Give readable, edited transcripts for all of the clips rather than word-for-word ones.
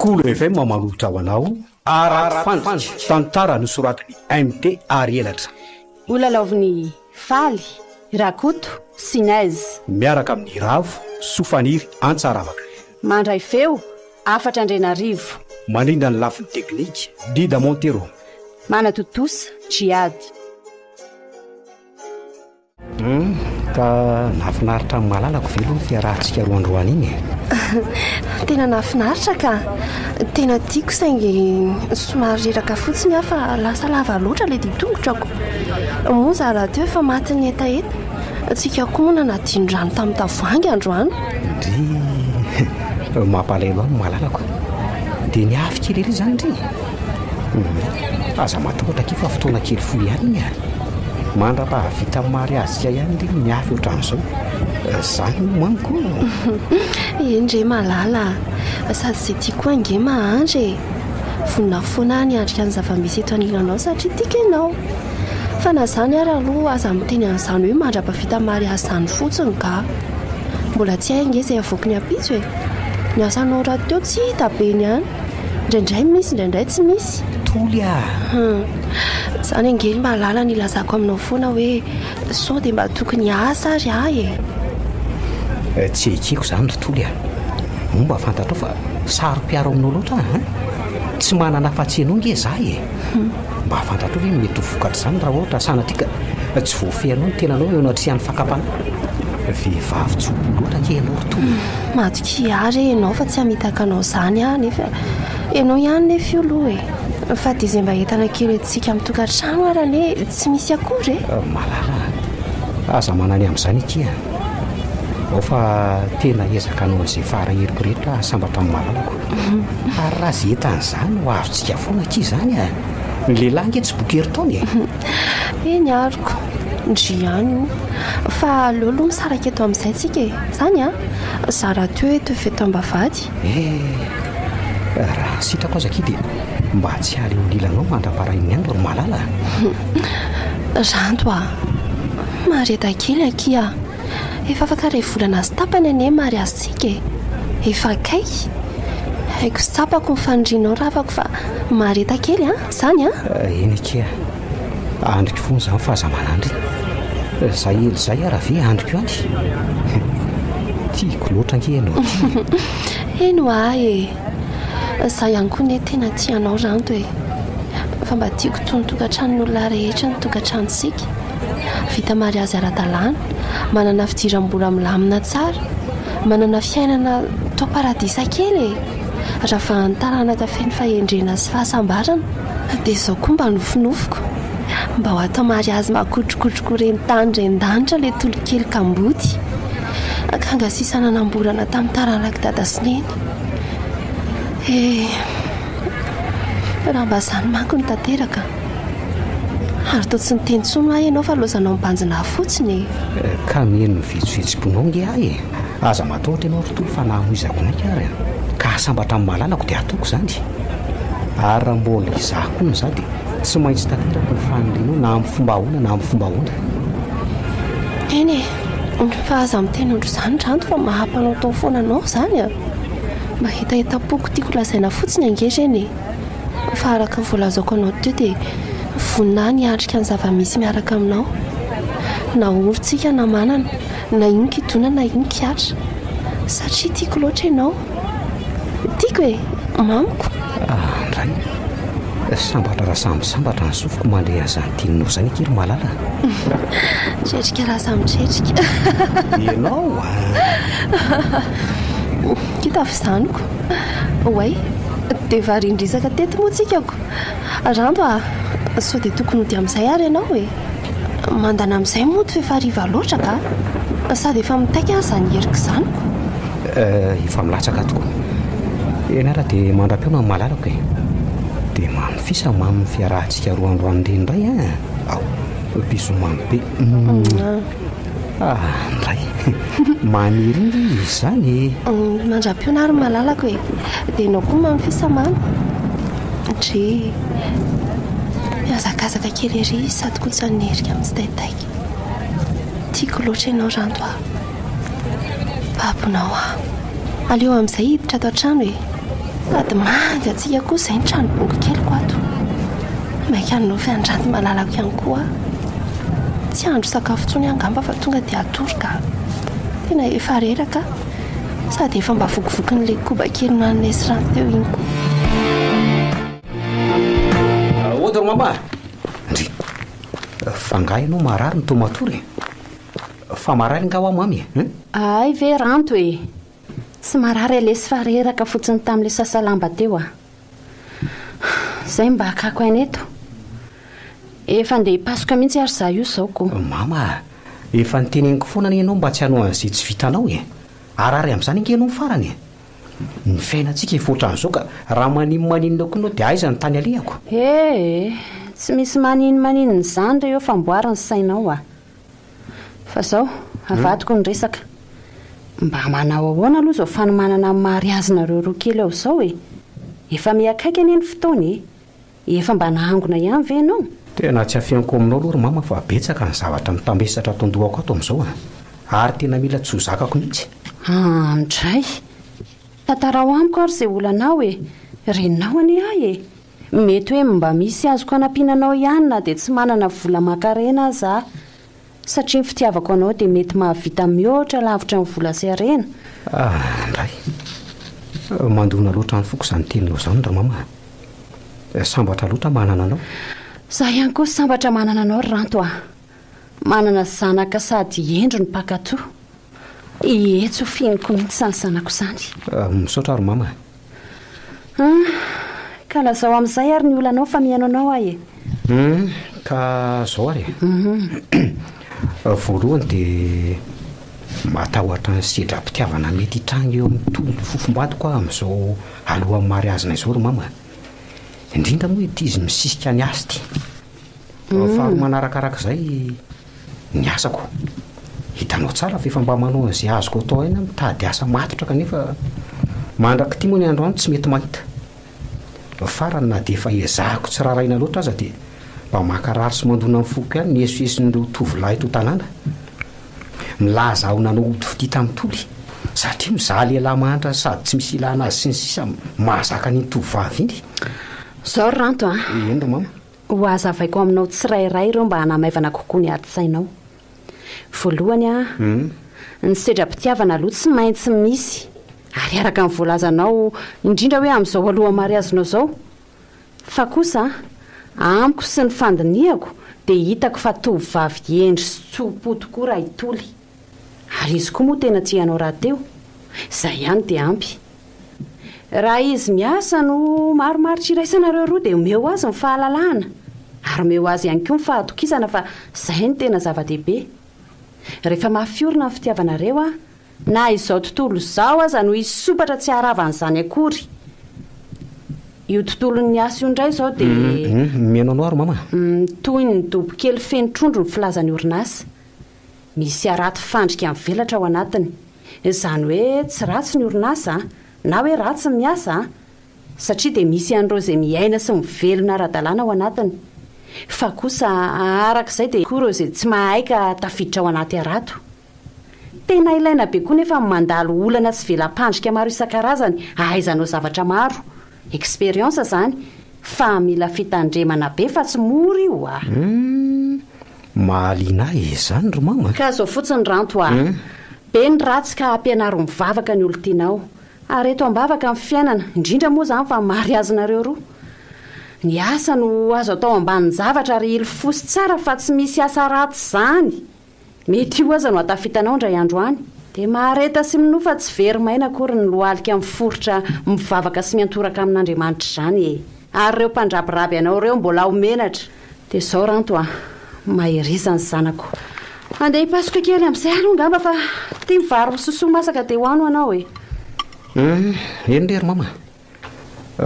Kolo FM manolotra ho anao Araty Fandrika, tantara nosoratan'i MT Arielatra. Holalaovin'i Faly, Rakoto sy Neige. Miaraka amin'i Ravo, Sofaniry Antsaravaka. Mandray feo, Hafatra Andrianarivo. Mandrindra ny lafiny teknika, Dida Montero. Manatontosa, Djihad. Hum, ka nahafinaritra ny malalako ve aloha ny fiarahantsika roa androany iny e? Tena nahafinaritra ka! Tena tiako saingy somary reraka fotsiny aho fa lasa lava loatra ilay dian-tongotrako. Moa izaho rahateo efa matin'ny hetaheta. Tsika koa moa nanadino rano tamin'ny tavoahangy androany. Ndry! Mampalahelo ahy ny malalako. Dia niafy kely ery izany ndry? Hum, aza matahotra akia fa fotoana kely fohy ihany iny a! Mandra-pahavita ny mariazintsika ihany ndry ny miafy ohatran'izao. Izany hono manko. Eny re malala a! Sady izay tiako koa ange mahandry e! Vonona foana aho ny hiatrika ny zava-misy eto anilanao satria tiako ianao. Fa na izany ary aloha aza miteny an'izany hoe mandra-pahavita mariazy izany fotsiny ka! Mbola tsy hay ange izay havoaky ny ampitso e! Ny asanao rahateo tsy hita be ny any. Indraindray misy, indraindray tsy misy. Toly a! Hum. Izany ange ry malala no ilazako aminao foana hoe sao dia mba tokony hiasa ary aho e! Tsy ekeko izany ry Toly a! Moa mba fantatrao fa saro-piaro aminao loatra aho an! Tsy manana afa-tsy ianao ange izaho e! Mba fantatrao ve ny mety ho vokatr'izany raha ohatra sanatria ka tsy voafehinao ny tenanao eo anatrehan'ny fakam-panahy? Vehivavy tso-po loatra ange ianao ry Toly e! Matokia ahy re ianao fa tsy hamitaka anao izany aho nefa ianao ihany nefa io aloha e! Fa dia izay mba entana kely entintsika amin'ny tokantrano ary anie tsy misy akory e! Malala a! Aza manany amin'izany akia a! Ao fa tena hiezaka hanao an'izay fara heriko rehetra aho hahasambatra ny malalako. Ary raha izay entana izany ho azontsika foana akia izany a! Ny lehilahy ange tsy boky herintaona e! Eny aroko, ndry ihany io. Fa aleo aloha misaraka eto amin'izay tsika e! Izany an! Za rahateo eto efa eto am-bavahady. Eh! Raha sitrako aza akia dia mba tsy hiala eo anilanao mandra-parain'ny andro ry malala a! Ranto a! Mahareta kely akia! Efa afaka iray volana sy tapany anie mariazintsika e! Efa akaiky! Haiko sy tsapako ny fanirianao ravako fa mahareta kely an! Izany an! Eny akia, andriko foana izany fa aza manandry. Izay ela izay ara ve andriko ihany? Tiako loatra ange ianao ity e! Eny ho'a e! Izaho ihany koa anie tena tia anao Ranto e! Fa mba tiako toy ny tokantranon'ny olona rehetra ny tokantranontsika. Vita mariazy ara-dalàna, manana fidiram-bola milamina tsara, manana fiainana toa paradisa kely e! Ravahan'ny taranaka feno fahendrena sy fahasambarana. Dia izao koa mba nofinofiko, mba ho atao mariazy makotrokotroko ren-tany ren-danitra ilay tolokely kamboty, akanga sisa nanamborana tamin'ny taranak'i dada sy neny. Eh! Raha mba izany manko no tanteraka. Ary toa tsy niteny intsony hoa ianao fa lozanao mibanjina ahy fotsiny e! Ka mihaino ny vetsovetsom-ponao ange ahy e! Aza matahotra ianao ry Toly fa na hamoizako maika ary an! Ka hahasambatra ny malalako dia ataoko izany! Ary raha mbola izaho koa no izaho dia tsy maintsy tanterako ny fanirianao na amin'ny fomba ahoana na amin'ny fomba ahoana. Eny e! Fa aza miteny ohatr'izany Ranto fa maha-mpanaotao foana anao izany an! Mba hetahetam-poko tiako lazaina fotsiny ange ireny e! Fa araka ny voalazako anao teo dia vonona aho ny hiatrika ny zava-misy miaraka aminao. Na ory tsika na manana, na inon-kidona na inon-kihatra. Satria tiako loatra ianao. Tiako e! Mamiko. Andray. Sambatra raha samy sambatra ny sofiko mandre an'izany teninao izany akia ry malala a! Tretrika raha samy tretrika. Ianao a! Kita fizaniko. Oay, dia varian-dresaka teto moa tsika ko. Ranto a, sao dia tokony hody amin'izay ary ianao e? Mandana amin'izay mody f'efa hariva loatra ka. Sady efa mitaika aza izany heriko izany ko. Efa milatsaka tokoa. Eny ary dia mandra-pihaona ny malalako e. Dia manofisa mamy ny fiarahantsika roa androany ireny indray an. Ao, bisous mamy be. Ah, ndray. Maniry indry izy izany e. Mandra-pihaona ary malalako e. Dia ianao koa manofisa mamy. Ndry. Mihazakazaka kely ery izy sady koa tsy hanerika mitsitaitaika. Tiako loatra ianao Ranto a. Babonao aho. Aleo amin'izay hiditra ato an-trano e. Sady mangatsiaka koa izay ny trano bongo keliko ato. Maika hanonofy an-dRanty malalako ihany koa aho. Tsy hahandro sakafo intsony aho angamba fa tonga dia hatory ka. Tena efa reraka aho. Sady efa mba vokivokin'ilay koba kely nohaninay sy Ranty teo iny koa. Ody ry mama a! Ndry! Fa angaha ianao marary no toa matory e? Fa marary angaha hoa mamy e? Hein? Hay ve Ranto e! Tsy marary lesy fa reraka fotsiny tamin'ilay sasa lamba teo ah. Izay mba hakako aina eto. Efa andeha hipasoka mihitsy ary izaho io izao ko. Mama a! Efa noteneniko foana anie ianao mba tsy hanao an'izay tsy vitanao e! Harary amin'izany ange ianao ny farany e! Ny fiainantsika efa ohatran'izao ka raha maninonmaninona koa ianao dia aiza ny tany alehako? Ee, tsy misy maninonmaninona izany re eo fa amboary ny sainao ah. Fa zao, avadiko ny resaka. Mba manao ahoana aloha izao fanomanana ny mariazinareo roa kely ao izao e? Efa miha-akaiky anie ny fotoana e! Efa mba nahangona ihany ve ianao? Tena tsy afeniko aminao aloha ry mama fa betsaka ny zavatra mitambesatra ato an-dohako ato amin'izao a! Ary tena mila tsy ho zakako mihitsy. Andray! Tantarao amiko ary izay olanao e! Reninao anie ahy e! Mety hoe mba misy azoko hanampiana anao ihany na dia tsy manana vola aman-karena aza aho. Satria ny fitiavako anao dia mety mahavita mihoatra lavitra ny vola sy harena. Ah, ndray. Mandona loatra ny foko izany teninao izany ry mama a. Sambatra loatra manana anao. Izaho ihany koa sambatra manana anao ry Ranto a. Manana zanaka sady hendry no mpankatò. Ie, tsy ho fihiniko mihitsy izany zanako izany. Misaotra ry mama a. Hum, ka lazao amin'izay ary ny olanao fa mihaino anao aho e. Hum, ka zao ary e. Voalohany dia matahotra ny sedram-pitiavana mety hitranga eo amin'ny tontolo fofombadiko aho amin'izao alohan'ny mariazinay izao ry mama a. Indrindra moa ity izy misisika ny azy ity. Faharoa manarakarak'izay, ny asako. Hitanao tsara fa efa mba manao an'izay azoko atao aina aho mitady asa matotra kanefa mandrak'ity moa ny androany tsy mety mahita. Farany na dia efa ezahako tsy rarahiana loatra aza dia mba mankarary sy mandona ny foko ihany ny esoeson'ireo tovolahy eto an-tanàna. Milaza aho nanao ody fitia tamin'i Toly satria mizaha lehilahy mahantra sady tsy misy ilana azy sy ny sisa mahazaka an'iny tovovavy iny. Zao ry Ranto a! Eny ry mama. Ho hazavaiko aminao tsirairay ireo mba hanamaivana kokoa ny adin-tsainao. Voalohany, ny sedram-pitiavana aloha tsy maintsy misy, ary araka ny voalazanao, indrindra hoe amin'izao alohan'ny mariazinao izao. Fa kosa, amiko sy ny fandinihako dia hitako fa tovovavy hendry sy tso-po tokoa raha i Toly. Ary izy koa moa tena tia anao rahateo. Izay ihany dia ampy. Raha izy miasa no marimaritra iraisanareo roa dia omeo azy ny fahalalahana. Ary omeo azy ihany koa ny fahatokisana fa izay no tena zava-dehibe. Rehefa mafy orina ny fitiavanareo an, na izao tontolo izao aza no hisompatra tsy haharava an'izany akory. Io tontolon'ny asa io indray izao dia. Mihaino anao aho ry mama a. Toy ny dobo kely feno trondro ny filazan'ny orinasa. Misy harato fandrika mivelatra ao anatiny. Izany hoe tsy ratsy ny orinasa na hoe ratsy ny miasa satria dia misy an'ireo izay miaina sy mivelona ara-dalàna ao anatiny. Fa kosa araka izay dia koa ireo izay tsy mahay ka tafiditra ao anaty harato. Tena ilaina be koa nefa ny mandalo olana sy vela-pandrika maro isan-karazany ahaizanao zavatra maro. Expérience izany fa mila fitandremana be fa tsy mora io a! Humm! Mahaliana ahy izany ry mama a! Ka zao fotsiny Ranto a! Be ny ratsy ka ampianaro mivavaka ny olon-tianao. Areto am-bavaka ny fiainana, indrindra moa izany fa mariazinareo roa. Ny asa no azo atao ambanin-javatra ary hilofosy tsara fa tsy misy asa ratsy izany! Mety io aza no hatafitanao indray andro any. Dia mahareta sy minoa fa tsy very maina akory ny lohalika miforitra mivavaka sy miantoraka amin'Andriamanitra izany e! Ary ireo mpandrabiraby anao ireo mbola ho menatra. Dia izao Ranto a! Mahereza ny zanako. Andeha hipasoka kely amin'izay aloha angamba fa ity ny vary misosoa masaka dia ho any ho anao e! Hum, eny re ry mama.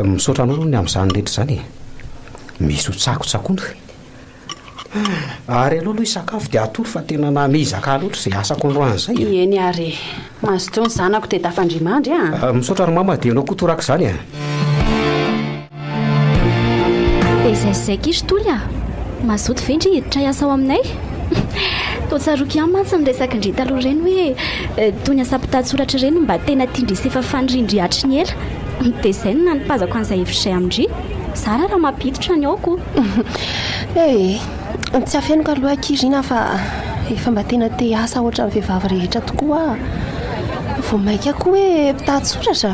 Misaotra anao aloha ny amin'izany rehetra izany e. Misy ho tsakotsakoana. Ary aleo aloha hisakafo dia hatory fa tena namezaka ahy loatra izay asako androany izay e. Eny ary e. Mazotoa ny zanako dia tafandria-mandry a. Misaotra ry mama dia ianao koa torak'izany e. Dia izay sy izay akia ry Toly a! Mazoto ve ndry hiditra hiasa ao aminay? Toa tsaroako ihany mantsy ny resak'ndry taloha ireny hoe toy ny asam-pitan-tsoratra ireny no mba tena tian-dry sy efa fanirian-dry hatry ny ela. Dia izay no nanipazako an'izay hevitra izay amin-dry. Zara raha mampiditra ny aoko. Eh! Tsy afeniko aloha akia Rina fa efa mba tena te hiasa ohatran'ny vehivavy rehetra tokoa aho. Vao mainka koa hoe mpitan-tsoratra.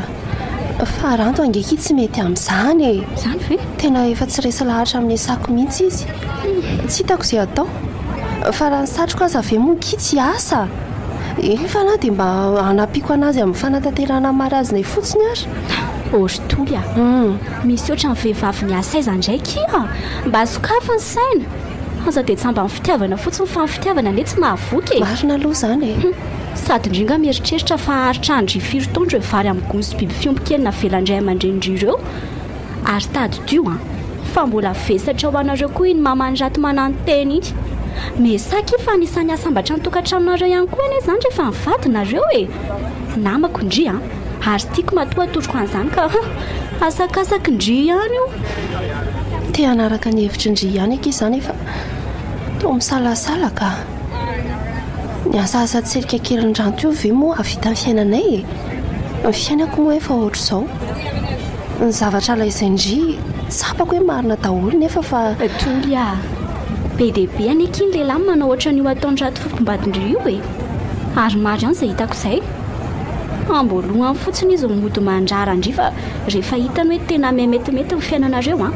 Fa Ranto ange akia tsy mety amin'izany e! Izany ve? Tena efa tsy resy lahatra amin'ny asako mihitsy izy. Tsy hitako izay atao. Fa raha ny satriko aza ve moa akia tsy hiasa? Eny fa na dia mba hanampiako an'azy amin'ny fanatanterahana ny mariazinay fotsiny ary. Ô ry Toly a! Misy ohatran'ny vehivavy miasa aiza indray akia? Mba sokafy ny saina! Aza dia tsamban'ny fitiavana fotsiny fa ny fitiavana anie tsy mahavoky e! Marina aloha izany e! Sady ndry nga mieritreritra fa haharitra andry firy taona ireo vary amin'ny gony sy biby fiompy kely navelan-dray aman-drenin-dry ireo? Ary tadidio an! Fa mbola vesatra ho anareo koa iny maman'i Rato mananotena iny. Mesaky fa anisan'ny hahasambatra ny tokantranonareo ihany koa anie izany rehefa mivady nareo e! Namako ndry an! Ary tiako matoa atoroko an'izany ka huh! Asakasaky ndry ihany io. Te hanaraka ny hevitry ndry ihany akia izany fa toa misalasala ka. Ny asa asa-tsirika kelin'i Ranto io ve moa hahavita ny fiainanay e? Ny fiainako moa efa ohatr'izao. Ny zavatra lazain-dry tsapako hoe marina daholo nefa fa. Toly a! Be dia be anie akia ny lehilahy manao ohatran'io ataon'i Rato fofombadin-dry io e! Ary maro ihany izay hitako izay. Am-boalohany fotsiny izy no mody mandrara an-dry fa rehefa hitany hoe tena miha-metimety ny fiainanareo an,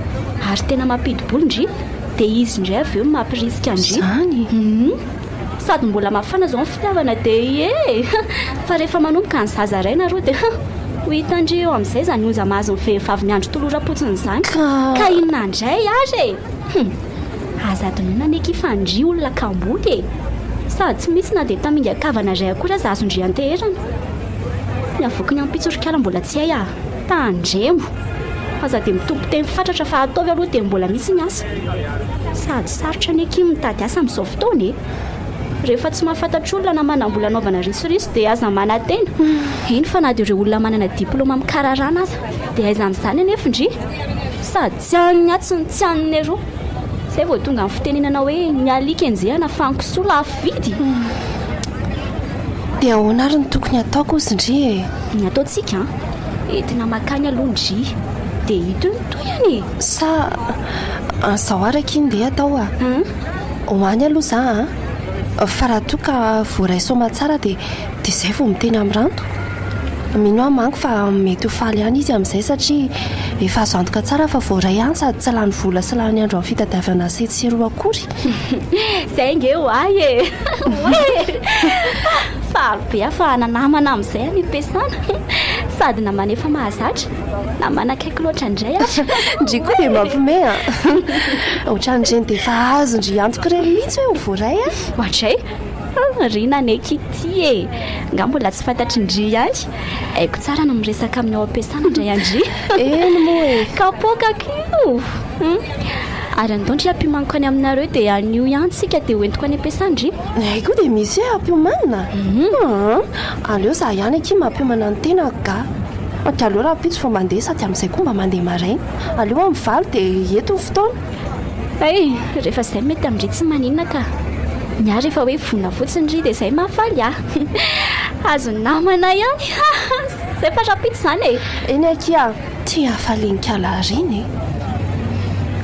ary tena mampidi-bola ndry, dia izy indray avy eo no mampirisika an-dry. Izany? Hum! Sady mbola mafana izao ny fitiavana dia ie! Fa rehefa manomboka ny zaza iray nareo dia hum! Ho hitan-dry eo amin'izay izany onja mahazo ny vehivavy miandry toloram-potsiny izany. Ka. Ka inona indray ary e! Hum! Aza adinoina anie akia fa ndry olona kamboty e! Sady tsy misy na dia tamingan-kavana iray akory aza azon-dry ianteherana. Ny havoaky ny ampitso ry kala mbola tsy hay ah! Tandremo! Aza dia mitompo teny fatratra fa ataovy aloha dia mbola misy ny asa. Sady sarotra anie akia mitady asa amin'izao fotoana e! Rehefa tsy mahafantatra olona na manam-bola anaovana risoriso dia aza manantena. Eny fa na dia ireo olona manana diplaoma mikararana aza dia aiza amin'izany anefa ndry? Sady tsy an'ny atsy no tsy an'ny eroa. Izay vao tonga ny fitenenana hoe ny alika enjehina fa ny kisoa lafo vidy. Dia ahoana ary no tokony hataoko ozy ndry e? Ny ataontsika an, entina makany aloha ndry dia hita eo ny tohiny e! Sa an'izao ary akia ndeha atao a! Ho any aloha za an! Fa raha toa ka voaray soamatsara dia dia izay vao miteny amin'i Ranto. Mino aho manko fa mety ho faly ihany izy amin'izay satria efa azo antoka tsara fa voaray any sady tsy lany vola sy lany andro amin'ny fitadiavana asa etsy sy eroa akory. Izay ange ho ahy e! Oe! Faly be aho fa hanana-namana amin'izay any am-piasana. Sady namana efa mahazatra. Namana akaiky loatra indray ary. Ndry koa dia mampime an! Ohatran'ireny dia efa azon-dry antoko ireny mihitsy hoe ho voaray an! Ohatray? Rina anie Kitty e! Nga mbola tsy fantatry ndry ihany? Haiko tsara ny miresaka amin'ny ao am-piasana indray an-dry. Eny moa e! Kapoakako io! Ary andao ndry ampiomaniko any aminareo dia anio ihany tsika dia hoentiko any am-piasana ndry. Hay koa dia misy hoe ampiomanina? Hum! Aleo za ihany akia mampiomana ny tenako ga. Dia aleo rahampitso vao mandeha sady amin'izay koa mba mandeha maraina. Aleo amin'ny valo dia eto ny fotoana. Hay, rehefa izay mety amin-dry tsy maninona ka. Ny ahy rehefa hoe vonona fotsiny ry dia izay mahafaly ahy. Azo namana ihany. Izay fa rahampitso izany e. Eny akia, ty hafalian-kala reny e.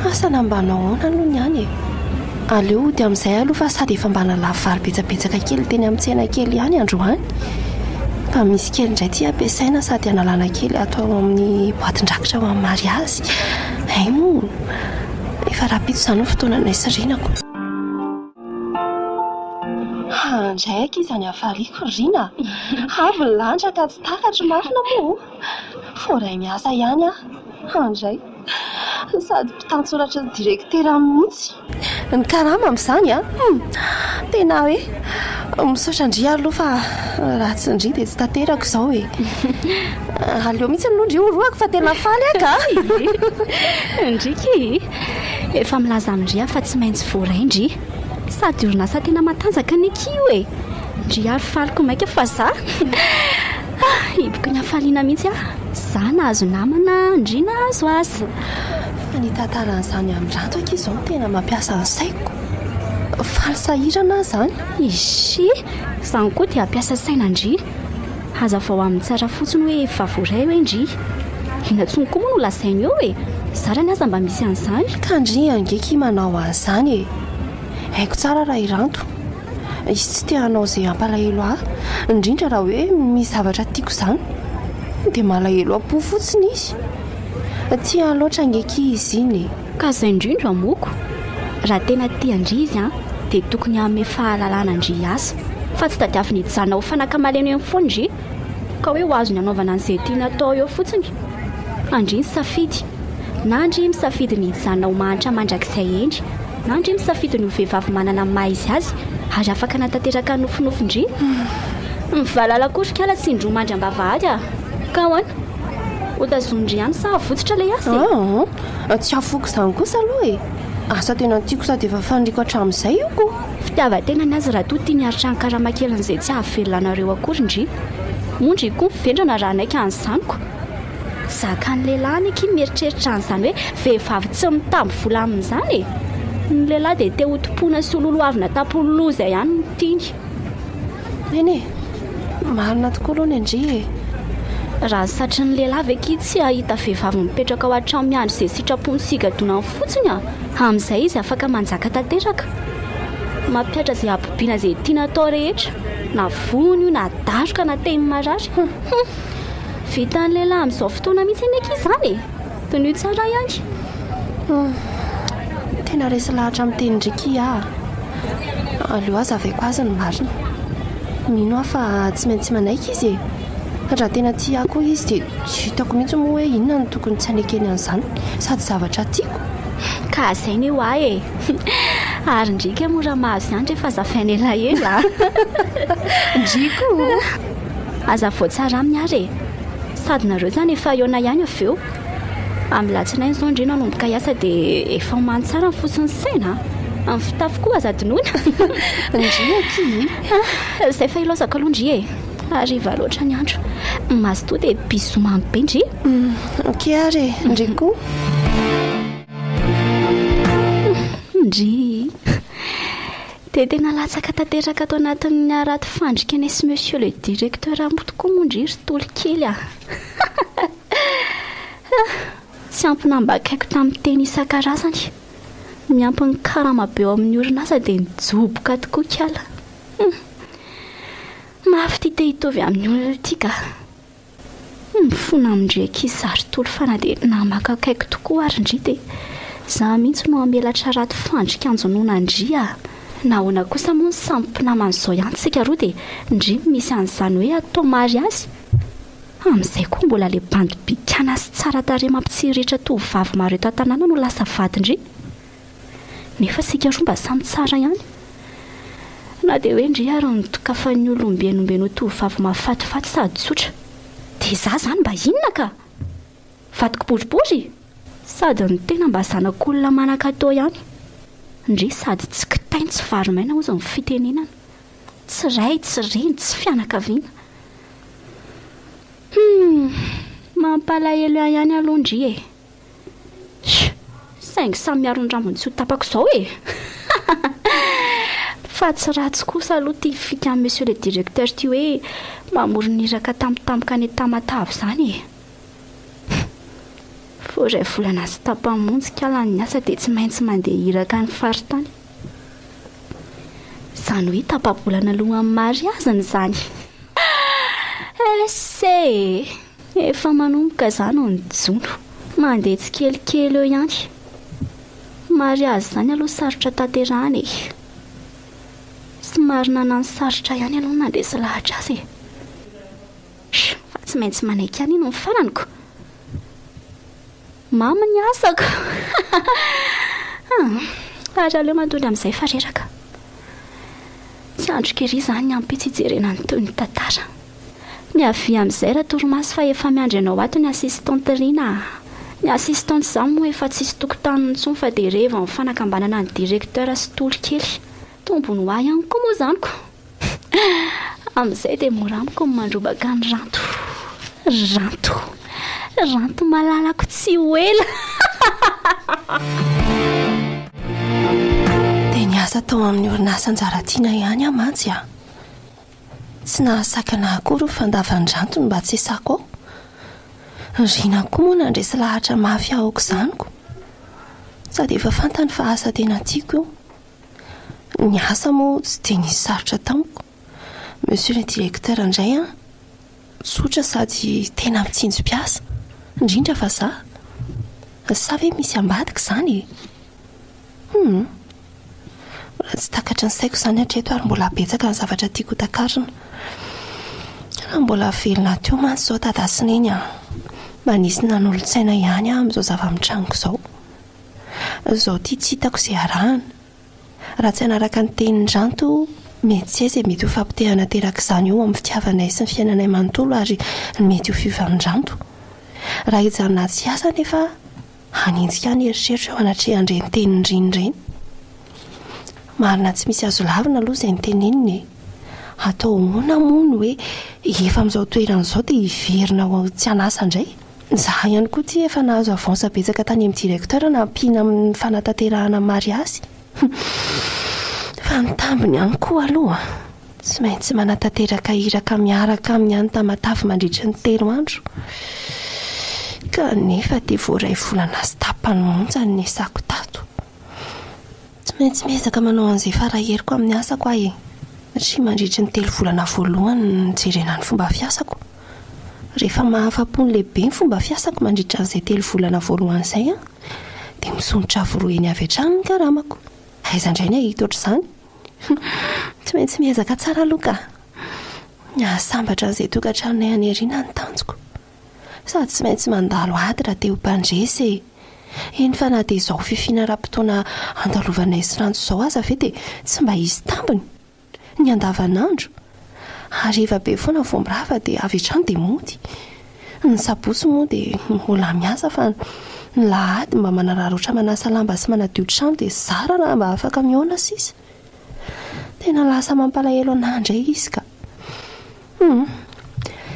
Asa na mba hanao ahoana aloha ny any e. Aleo hody amin'izay aloha fa sady efa mba nalafo vary betsabetsaka kely teny amin'ny tsena kely ihany androany. Mba misy kely indray ity ampiasaina sady hanalana kely ato amin'ny boatin-drakitra ho an'ny mariazy. Hay moa, efa rahampitso izany ny fotoananay sy Rinako. Handray akia izany hafaliako ry Rina a! Avy ny lanitra ka tsy takatro marina moa! Voaray miasa ihany aho. Handray. Sady mpitantsoratry ny direktera mihitsy. Ny karama amin'izany an! Hum! Tena hoe misaotra an-dry aloha fa raha tsy ndry dia tsy tanterako izao e! Aleo mihitsy aloha ndry horohako fa tena faly aho ka! Ndry ky! Efa milaza amin-dry aho fa tsy maintsy voaray ndry. Sady orinasa tena matanjaka anie ky io e! Ndry ary faly ko mainka fa za! Hiboky ny hafaliana mihitsy aho. Za nahazo namana, ndry nahazo asa. Fa ny hitantaran'izany amin'i Ranto akia izao no tena mampiasa ny saiko. Faly sahirana aho izany. Isy! Izany koa dia hampiasa saina ndry. Hazavao aminy tsara fotsiny hoe efa voaray hoe ndry. Inona intsony koa moa no lazainy eo e? Zarany aza mba misy an'izany. Ka ndry ange ki manao an'izany e! Haiko tsara raha i Ranto. Izy tsy te hanao izay hampalahelo ahy, indrindra raha hoe misy zavatra tiako izany. Dia malahelo am-po fotsiny izy. Tia ahy loatra ange ki izy iny e! Ka izay indrindra moko. Raha tena tia an-dry izy an, dia tokony hanome fahalalana an-dry hiasa, fa tsy tadiaviny hijanona ho fanaka malemy eny foana ndry, ka hoe ho azony hanaovana an'izay tiany atao eo fotsiny. An-dry ny safidy. Na ndry misafidy ny hijanona ho mahantra mandrakizay eny, na ndry misafidy ny ho vehivavy manana ny maha izy azy ary afaka hanatanteraka ny nofinofin-dry. Mivalala akory kala tsy indroa mandry am-bavahady ah! Ka ahoana? Ho tazonin-dry ihany sa havotsitra ilay asa e? Aa, tsy afoko izany kosa aloha e! Asa tena tiako sady efa faniriako hatramin'izay io ko! Fitiavan-tena ny azy raha toa tiany hiaritra ny karama kelin'izay tsy hahavelona anareo akory ndry. Moa ndry koa mivendrana raha hanaiky an'izany ko! Zakan'ny lehilahy anie akia mieritreritra an'izany hoe vehivavy tsy mitamby vola amin'izany e! Ny lehilahy dia te ho tompoina sy ho lolohavina tampon'ny loha izay ihany no tiany. Eny e! Marina tokoa aloha ny an-dry e! Raha satrin'ny lehilahy ve akia tsy hahita vehivavy mipetraka ao an-trano miandry izay sitrapony sy higadonany fotsiny a! Amin'izay izy afaka manjaka tanteraka. Mampihatra izay habibiana izay tiana atao rehetra, na vono io na daroka na teny marary. Hum! Vitan'ny lehilahy amin'izao fotoana mihitsy anie akia izany e! Diniho tsara ihany. Hum, tena resy lahatra amin'ny tenin-dry kia aho. Aleo hazavaiko azy ny marina. Mino aho fa tsy maintsy manaiky izy e! Raha tena tia ahy koa izy dia tsy hitako mihitsy moa hoe inona no tokony tsy hanekeny an'izany, sady zavatra tiako. Ka izay anie ho ahy e! Ary ndry kay mora mahazo ihany rehefa azavaina elaela a! Ndry koa! Aza voatsara aminy ary e! Sady nareo zany efa hihaona ihany avy eo. Amin'ny latsinainy izao ndry nanomboka hiasa dia efa omany tsara ny fo sy ny saina a! Ny fitafy koa aza adinoina. Ndry akia e! Zay fa ilaozako aloha ndry e! Hariva loatra ny andro. Mazotoa dia bisous mamy be ndry. Ok ary e! Ndry koa. Ndry. Dia tena latsaka tanteraka ato anatin'ny harato fandrika anay sy Monsieur le Directeur amiko tokoa moa ndry ry Toly kely a! Tsy ampy nambakaiko tamin'ny teny isan-karazany, miampy ny karama be ao amin'ny orinasa dia nijoboka tokoa kala. Hum! Mafy ity te hitovy amin'ny olona ity ka! Mifona amin-dry ankizy zary-tolo fa na dia namako akaiky tokoa ary ndry dia za mihitsy no hamelatra rato fandrika anjonoana an-dry ah! Nahoana kosa moa no samy mpinamana izao ihany tsika roa dia ndry no misy an'izany hoe atao mariazy? Amin'izay koa mbola le bandy bikàna sy tsara tarehy mampitsiriritra tovovavy maro eto an-tanàna no lasa vadin-dry. Nefa isika roa mba samy tsara ihany. Na dia hoe ndry ary nodokafan'ny olom-be nombe no tovovavy mahafatifaty sady tsotra. Dia izaho izany mba inona ka? Vadiko boribory? Sady ny tena mba zanak'olona manan-katao ihany. Ndry sady tsy kitay no tsy vary maina hozy ny fitenenana. Tsy ray, tsy reny, tsy fianakaviana. Hum! Mampalahelo ahy ihany aloha ndry e! Sh! Saingy samy miaro ny rambony tsy ho tapaka izao e! Fa tsy ratsy kosa aloha ity fikan'i Monsieur le Directeur ity hoe mamorona iraka tampotampoka any Tamatave izany e! Vao iray volana sy tapany monja kala ny asa dia tsy maintsy mandeha iraka any faritany. Izany hoe tapa-bolana alohan'ny mariaziny izany. Ese e! Efa manomboka za no nijono. Mandeha tsikelikely eo ihany. Mariazy izany aloha sarotra tanterahana e. Somary nanano sarotra ihany aloha ny nandresy lahatra azy e. Fa tsy maintsy manaiky ihany iny ny farany ko. Mamy ny asako. Ary aleo matory amin'izay fa reraka. Tsy andriko ery izany ny ampitso hijerena ny tohin'ny tantara. Miavia amin'izay Ratorimaso fa efa miandry anao ato ny assistante Rina a! Ny assistante izany moa efa tsisy tokotaniny intsony fa dia revy ny fanakambanana ny directeur sy Toly kely. Tombony ho ahy ihany koa moa izany ko! Amin'izay dia mora amiko ny mandrobaka an'i Ranto. Ranto! Ranto malalako tsy ho ela! Niasa tao amin'ny orinasa Anjaratiana ihany aho mantsy a! Tsy nahasakana ahy akory ny fandavan-dRanto ny mba tsy hisako ao. Rina koa moa nandresy lahatra mafy ahy aok'izany ko. Sady efa fantany fa asa tena tiako io. Ny asa moa tsy dia nisy sarotra tamiko. Monsieur le directeur indray an! Tsotra sady tena mitsinjo mpiasa, indrindra fa za. Sa ve misy ambadika izany e? Hum. Mbola tsy takatry ny saiko izany hatreto ary mbola betsaka ny zavatra tiako ho takarina. Raha mbola velona teo mantsy izao Dada sy Neny an, mba nisy nanolo-tsaina ihany aho amin'izao zava-mitranga izao. Izao ity tsy hitako izay arahana. Raha tsy hanaraka ny tenin-dRanto, mety tsy hay izay mety ho fampotehana aterak'izany eo amin'ny fitiavanay sy ny fiainanay manontolo ary ny mety ho fiovan-dRanto. Raha hijanona tsy hiasa anefa, hanenjika ahy ny eritreritro eo anatrehan'ireny tenin-dRiny ireny. Marina tsy misy azo lavina aloha izay noteneniny e! Atao ahoana moa ny hoe efa amin'izao toerana izao dia hiverina ho tsy an'asa indray? Izahay ihany koa ity efa nahazo avance betsaka tany amin'ny directeur nampiana amin'ny fanatanterahana ny mariazy. Fa ny tambiny ihany koa aloha tsy maintsy manatanteraka iraka miaraka amin'ny any Tamatave mandritry ny telo andro. Kanefa dia vao iray volana sy tapany monja no niasako tato. Tsy maintsy miezaka manao an'izay fara heriko amin'ny asako aho e! Satria mandritry ny telo volana voalohany no nijerena ny fomba fiasako. Rehefa mahafa-po ny lehibe ny fomba fiasako mandritra an'izay telo volana voalohany izay an, dia misondrotra avo roa heny avy hatrany ny karamako. Aiza indray ny hahita ohatr'izany? Tsy maintsy miezaka tsara aloha ka! Ny hahasambatra an'izay tokantranonay any aoriana ny tanjoko. Sady tsy maintsy mandalo ady raha te ho mpandresy e! Eny fa na dia izao fifiana ara-potoana andalovanay sy Ranjo izao aza ve dia tsy mba hisy tambiny? Ny andavanandro? Hariva be foana vao mirava dia avy hatrany dia mody. Ny sabotsy moa dia mbola miasa fa ny lahady mba manararaotra manasa lamba sy manadio trano dia zara raha mba afaka mihaona sisa. Tena lasa mampalahelo anah indray izy ka. Humm.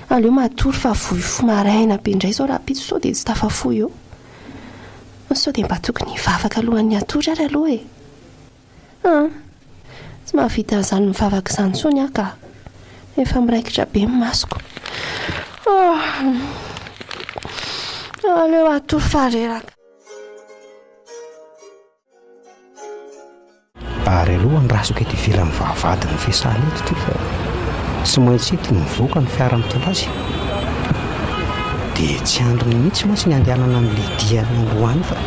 Aleo matory fa voifo maraina be indray izao rahampitso sao dia tsy tafafoha eo. Sao dia mba tokony hivavaka alohan'ny hatory ary aloha e. An! Tsy mahavita an'izany mivavaka izany intsony aho ka. Efa miraikitra be ny masoko. Oh! Aleo hatory fa reraka. Ary aloha andrasako eto ivelan'ny vavahadin'ny fiasana eto ity fa tsy maintsy eto no mivoaka ny fiara mitondra azy. Dia tsy andriny mihitsy mantsy ny handehanana amin'ilay diany androany fa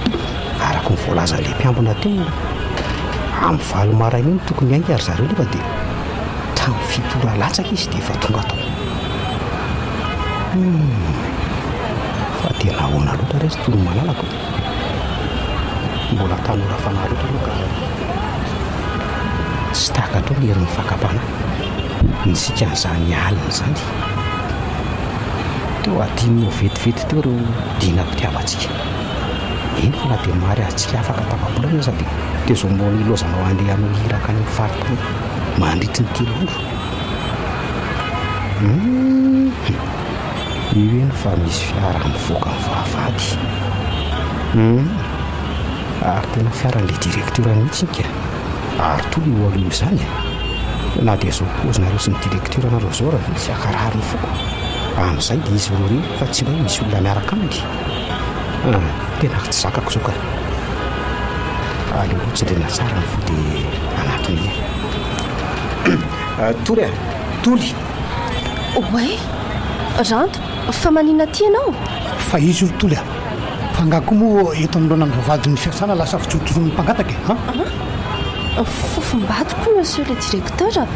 araka ny voalazan'ilay mpiambina teo, amin'ny valo maraina eo no tokony hiainga ry zareo nefa dia tamin'ny fito ora latsaka izy dia efa tonga tao. Hum, fa dia nahoana loatra re izy tony malalako? Mbola tanora fanahy loatra aloha ka tsy takatrao ny herin'ny fakam-panahy. Ny sikan'izany alina izany. Teo adinonao vetivety teo ireo dinam-pitiavantsika. Eny fa na dia mariazintsika afaka tapa-bolana aza dia teo izao mbola nilaozanao handeha hanao iraka any amin'ny faritany mandritry ny telo andro. Hum. Io eny fa misy fiara mivoaka ny vavahady. Hum. Ary tena fiaran'ilay directeur mihitsy iny ka. Ary toa io aloha io izany e. Na dia izao paozinareo sy ny directeur nareo izao raha vitsy hankarary ny foko. Amin'izay dia izy roa irery fa tsy hoe misy olona miaraka aminy. Hum, tena tsy zakako izao ka. Aleo aloha tsindriana tsara ny fo dia hanatona iny. Toly a! Toly! Oay! Ranto, fa maninona aty ianao? Fa izy ry Toly a! Fa angaha koa moa eto anoloana ny vavahadin'ny fiasana lasa fijorojoron'ny mpangataka e? An? An? Fofom-bady koa monsieur le directeur a!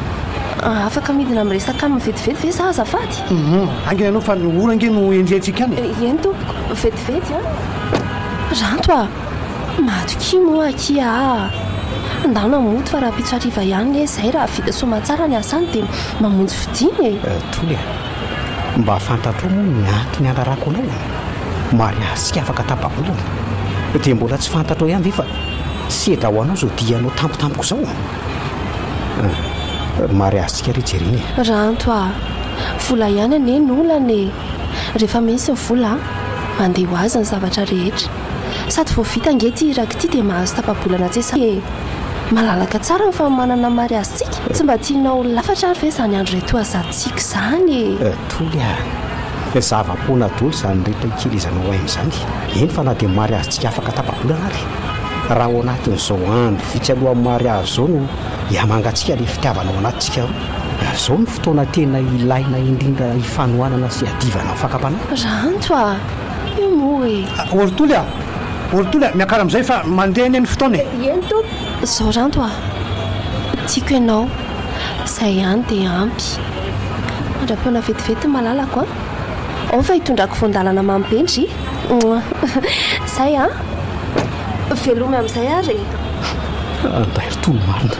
Afaka midina miresaka aminy vetivety ve za azafady? Hum, haingana ianao fa ny ora ange no enjehintsika any e! Eny tompoko, vetivety an! Ranto a! Matokia moa akia aa! Ndana mody fa rahampitso hariva ihany anie izay raha vita soamantsara ny asa any dia mamonjy fodiana e! Toly a! Mba fantatrao moa ny antony handrarako anao e? Mariazintsika afaka tapa-bolana dia mbola tsy fantatrao ihany ve fa sedra ho anao izao dianao tampotampoka izao? Mariazintsika re jerena e! Ranto a! Vola ihany anie no olana e! Rehefa misy ny vola, mandeha ho azy ny zavatra rehetra. Sady vao vita ange ity iraka ity dia mahazo tapa-bolana tsy e! Malalaka tsara ny fanomanana ny mariazintsika. Tsy mba tianao ho lafatra ary ve izany andro iray toa azantsika izany e? Toly a! Zava-poana daholo izany rehetra ikelezanao aina izany. Eny fa na dia mariazintsika afaka tapa-bolana ary. Raha ao anatin'izao andro vitsy alohan'ny mariazy izao no hihamangatsiaka ilay fitiavana ao anatintsika roa. Izao no fotoana tena ilaina indrindra hifanohanana sy hiadivana amin'ny fakam-panahy. Ranto a! Io moa e! Ry Toly a! Ry Toly a! Miakara amin'izay fa mandeha anie ny fotoana e! Eny tompoko. Izao Ranto a! Tiako ianao. Izay ihany dia ampy. Mandra-pihaona vetivety ny malalako a! Ao fa hitondrako voan-dalana mamy be ndry. Izay a! Velomy amin'izay ary e! Anday ry Toly marina.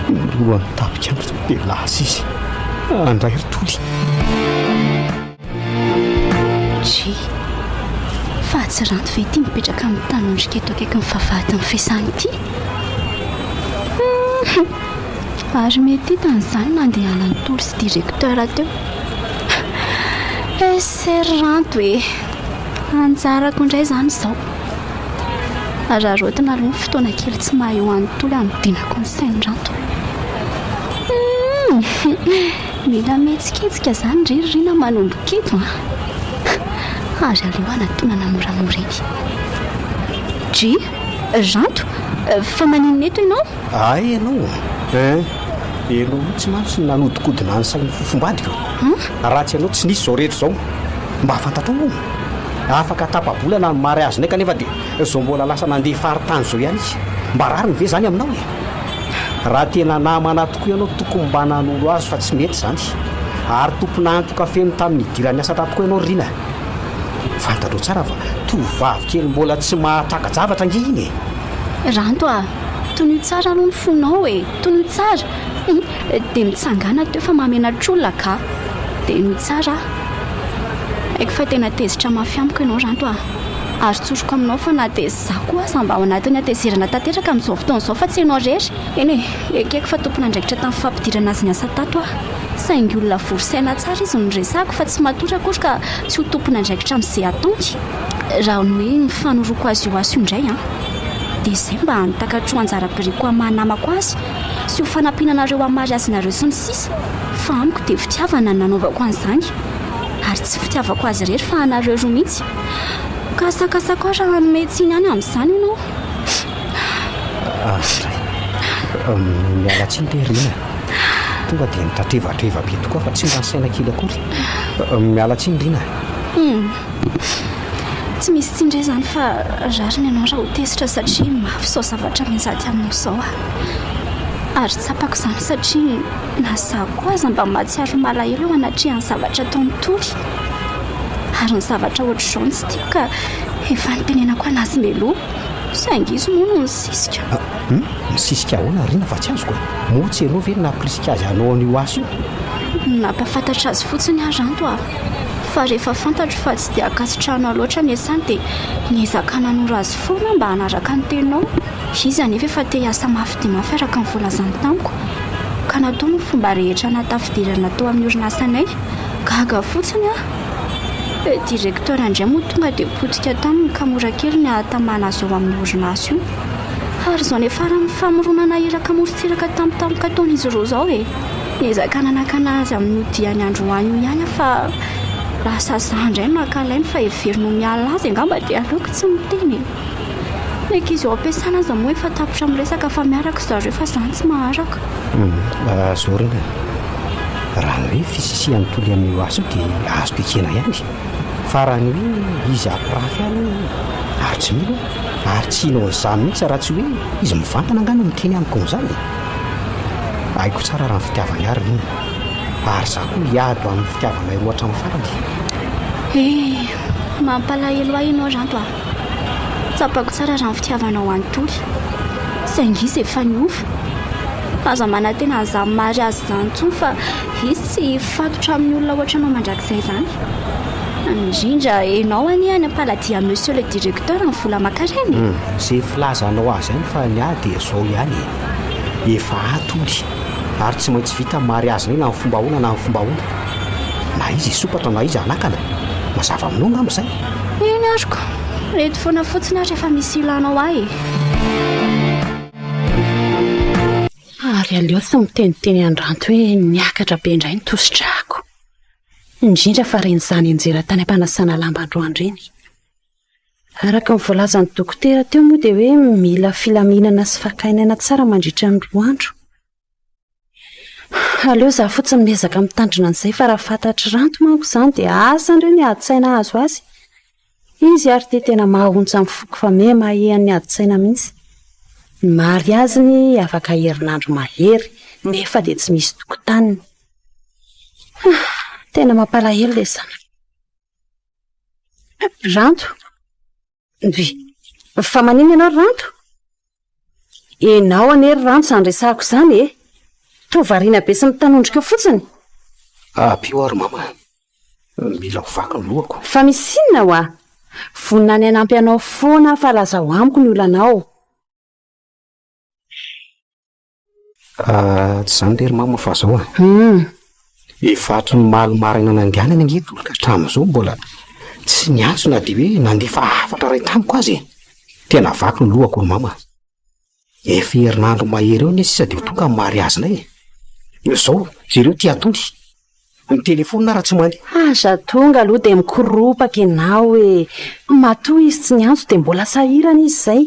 Ny lohany tapik'andro dia lasa izy. Anday ry Toly. Dry. Fa tsy Ranto ve ity mipetraka amin'ny tanondrika eto akaikin'ny vavahadin'ny fiasana ity? Hum. Ary mety hitany izany nandehanan'i Toly sy directeur teo. SR Ranto e! Anjarako indray izany izao. Araraotina aloha ny fotoana kely tsy maha eo an'i Toly hanodinako ny sain'i Ranto. Hum. Mila mihetsiketsika izany ry Rina manomboka eto an! Ary aleo hanatonana moramora eny. Dry, Ranto, fa maninona eto ianao? Hay ianao eh! Ianao mihitsy mantsy no nanodikodina ny sain'ny fofombadiko. Raha tsy ianao tsy nisy izao rehetra izao. Mba fantatrao moa? Afaka tapa-bolana ny mariazinay kanefa dia izao mbola lasa nandeha faritany izao ihany izy. Mba rariny ve izany aminao e? Raha tena namana tokoa ianao tokony mba nanoro azy fa tsy mety izany. Ary tompon'antoka feno tamin'ny nidirany asa tato koa ianao ry Rina a! Fantatrao tsara fa tovovavy kely mbola tsy mahataka-javatra ange iny e! Ranto a! Tonio tsara aloha ny fonao e! Tonio tsara! Hum! Dia mitsangàna teo fa mahamenatr'olona ka! Dia henoy tsara aho. Haiko fa tena tezitra mafy amiko ianao Ranto a! Ary tsoriko aminao fa na dia izaho koa aza mba ao anatin'ny hatezerana tanteraka amin'izao fotoana izao fa tsy ianao irery. Eny e, ekeko fa tompon'andraikitra tamin'ny fampidirana azy niasa tato aho. Saingy olona vory saina tsara izy no resahako fa tsy matory akory ka tsy ho tompon'andraikitra amin'izay ataony. Raha ny hoe ny fanoroko azy io asa io indray an, dia izay mba hanitakatro anjara biriko amin'ny maha namako azy sy ho fanampiana anareo amin'ny mariazinareo sy ny sisa Fa amiko dia fitiavana no nanaovako an'izany. Ary tsy fitiavako azy irery fa anareo roa mihitsy. Ka asakasako aho raha hanome tsiny any amin'izany ianao. Ray, miala tsiny re Rina. Tonga dia nitratrevatreva be tokoa fa tsy mba nisaina kely akory. Miala tsiny Rina. Hum. Tsy misy tsiny re izany fa rariny ianao raha ho tezitra satria mafy izao zavatra mianjady aminao izao ah. Ary tsapako izany satria na izaho koa aza mba mahatsiaro malahelo eo anatrehan'ny zavatra ataon'i Toly. Ary ny zavatra ohatr'izao no tsy tiako ka efa nitenenako an'azy mialoha. Saingy izy moa no nisisika. Hum? Nisisika ahoana Rina fa tsy azoko e? Moa tsy ianao ve no nampirisika azy hanao an'io asa io? Nampahafantatra azy fotsiny aho Ranto a! Fa rehefa fantatro fa tsy dia ankasitrahanao loatra ny asany dia niezaka nanoro azy foana aho mba hanaraka ny teninao. Izy anefa efa te hiasa mafy dia mafy araka ny voalazany tamiko. Ka nataony ny fomba rehetra nahatafidirana tao amin'ny orinasanay. Gaga fotsiny aho. Ilay directeur indray moa tonga dia potika taminy ka mora kely ny hahatamana azy ao amin'io orinasa io. Ary izao niafaran'ny famoronana iraka amorontsiraka tampotampoka ataon'izy ireo izao e! Niezaka nanakana azy amin'io diany androany io ihany aho fa lasa izaho indray no nankalainy fa heveriny ho miala azy angamba dia aleoko tsy miteny e! Ny ankizy eo am-piasana aza moa efa tapitra miresaka fa miaraka zareo fa izaho no tsy maharaka. Zorina, raha ny hoe fisisihan'i Toly amin'io asa io dia azoko ekena ihany fa raha ny hoe izy hampirafy ahy aloha ary tsy mino aho ary tsy hino an'izany mihitsy raha tsy hoe izy mivantana angaha no miteny amiko an'izany e! Haiko tsara raha ny fitiavany ahy ry Nina ary izaho koa hiady ho amin'ny fitiavanay roa hatramin'ny farany. He! Mampalahelo ahy ianao Ranto a! Tsapako tsara raha ny fitiavanao an'i Toly. Saingy izy efa niova. Aza manantena an'izany mariazy izany intsony fa izy tsy hifatotra amin'ny olona ohatranao mandrakizay izany. Indrindra ianao anie any am-paladia Monsieur le Directeur ny vola aman-karena e! Izay filazanao azy ihany fa ny ahy dia izao ihany e! Efa ato Toly ary tsy maintsy vita ny mariazinay na amin'ny fomba ahoana na amin'ny fomba ahoana. Na izy hisompatra na izy hanakana. Mazava aminao angamba izay? Eny ary ko! Eto foana fotsiny aho rehefa misy ilanao ahy e! Ary aleo tsy miteniteny an-dRanto hoe niakatra be indray ny tosi-drako. Indrindra fa ireny izaho nianjera tany am-panasana lamba androany ireny. Araka ny voalazan'ny dokotera teo moa dia hoe mila filaminana sy fakain'aina tsara mandritra ny roa andro. Aleo izaho fotsiny miezaka mitandrina an'izay fa raha fantatr'i Ranto manko izany dia asa indray ny adi-tsaina hahazo azy. Izy ary ity tena mahaontsa ny foko fa me mahean'ny adi-tsaina mihitsy. Ny mariaziny afaka herinandro mahery nefa dia tsy misy tokotaniny. Tena mampalahelo ilay zanako. Ranto? Ndry! Fa maninona ianao ry Ranto? Ianao anie ry Ranto izany resahako izany e! Toa variana be sy mitanondrika eo fotsiny. Ampio aho ry mama a! Mila ho vaky ny lohako. Fa misy inona hoa? Vonona ny hanampy anao foana aho fa lazao amiko ny olanao. Ah, tsy izany re ry mama fa zao a. Hum. Efa hatry ny omaly maraina nandehanany ange Toly ka hatramin'izao mbola tsy niantso na dia hoe nandefa hafatra iray tamiko aza e. Tena vaky ny lohako ry mama. Efa herinandro mahery eo anie sisa dia ho tonga ny mariazinay e. Izao, jereo ty ataony. Ny telefaonina ara tsy mandeha. Aza tonga aloha dia mikoropaka ianao e. Matoa izy tsy niantso dia mbola sahirana izy izay.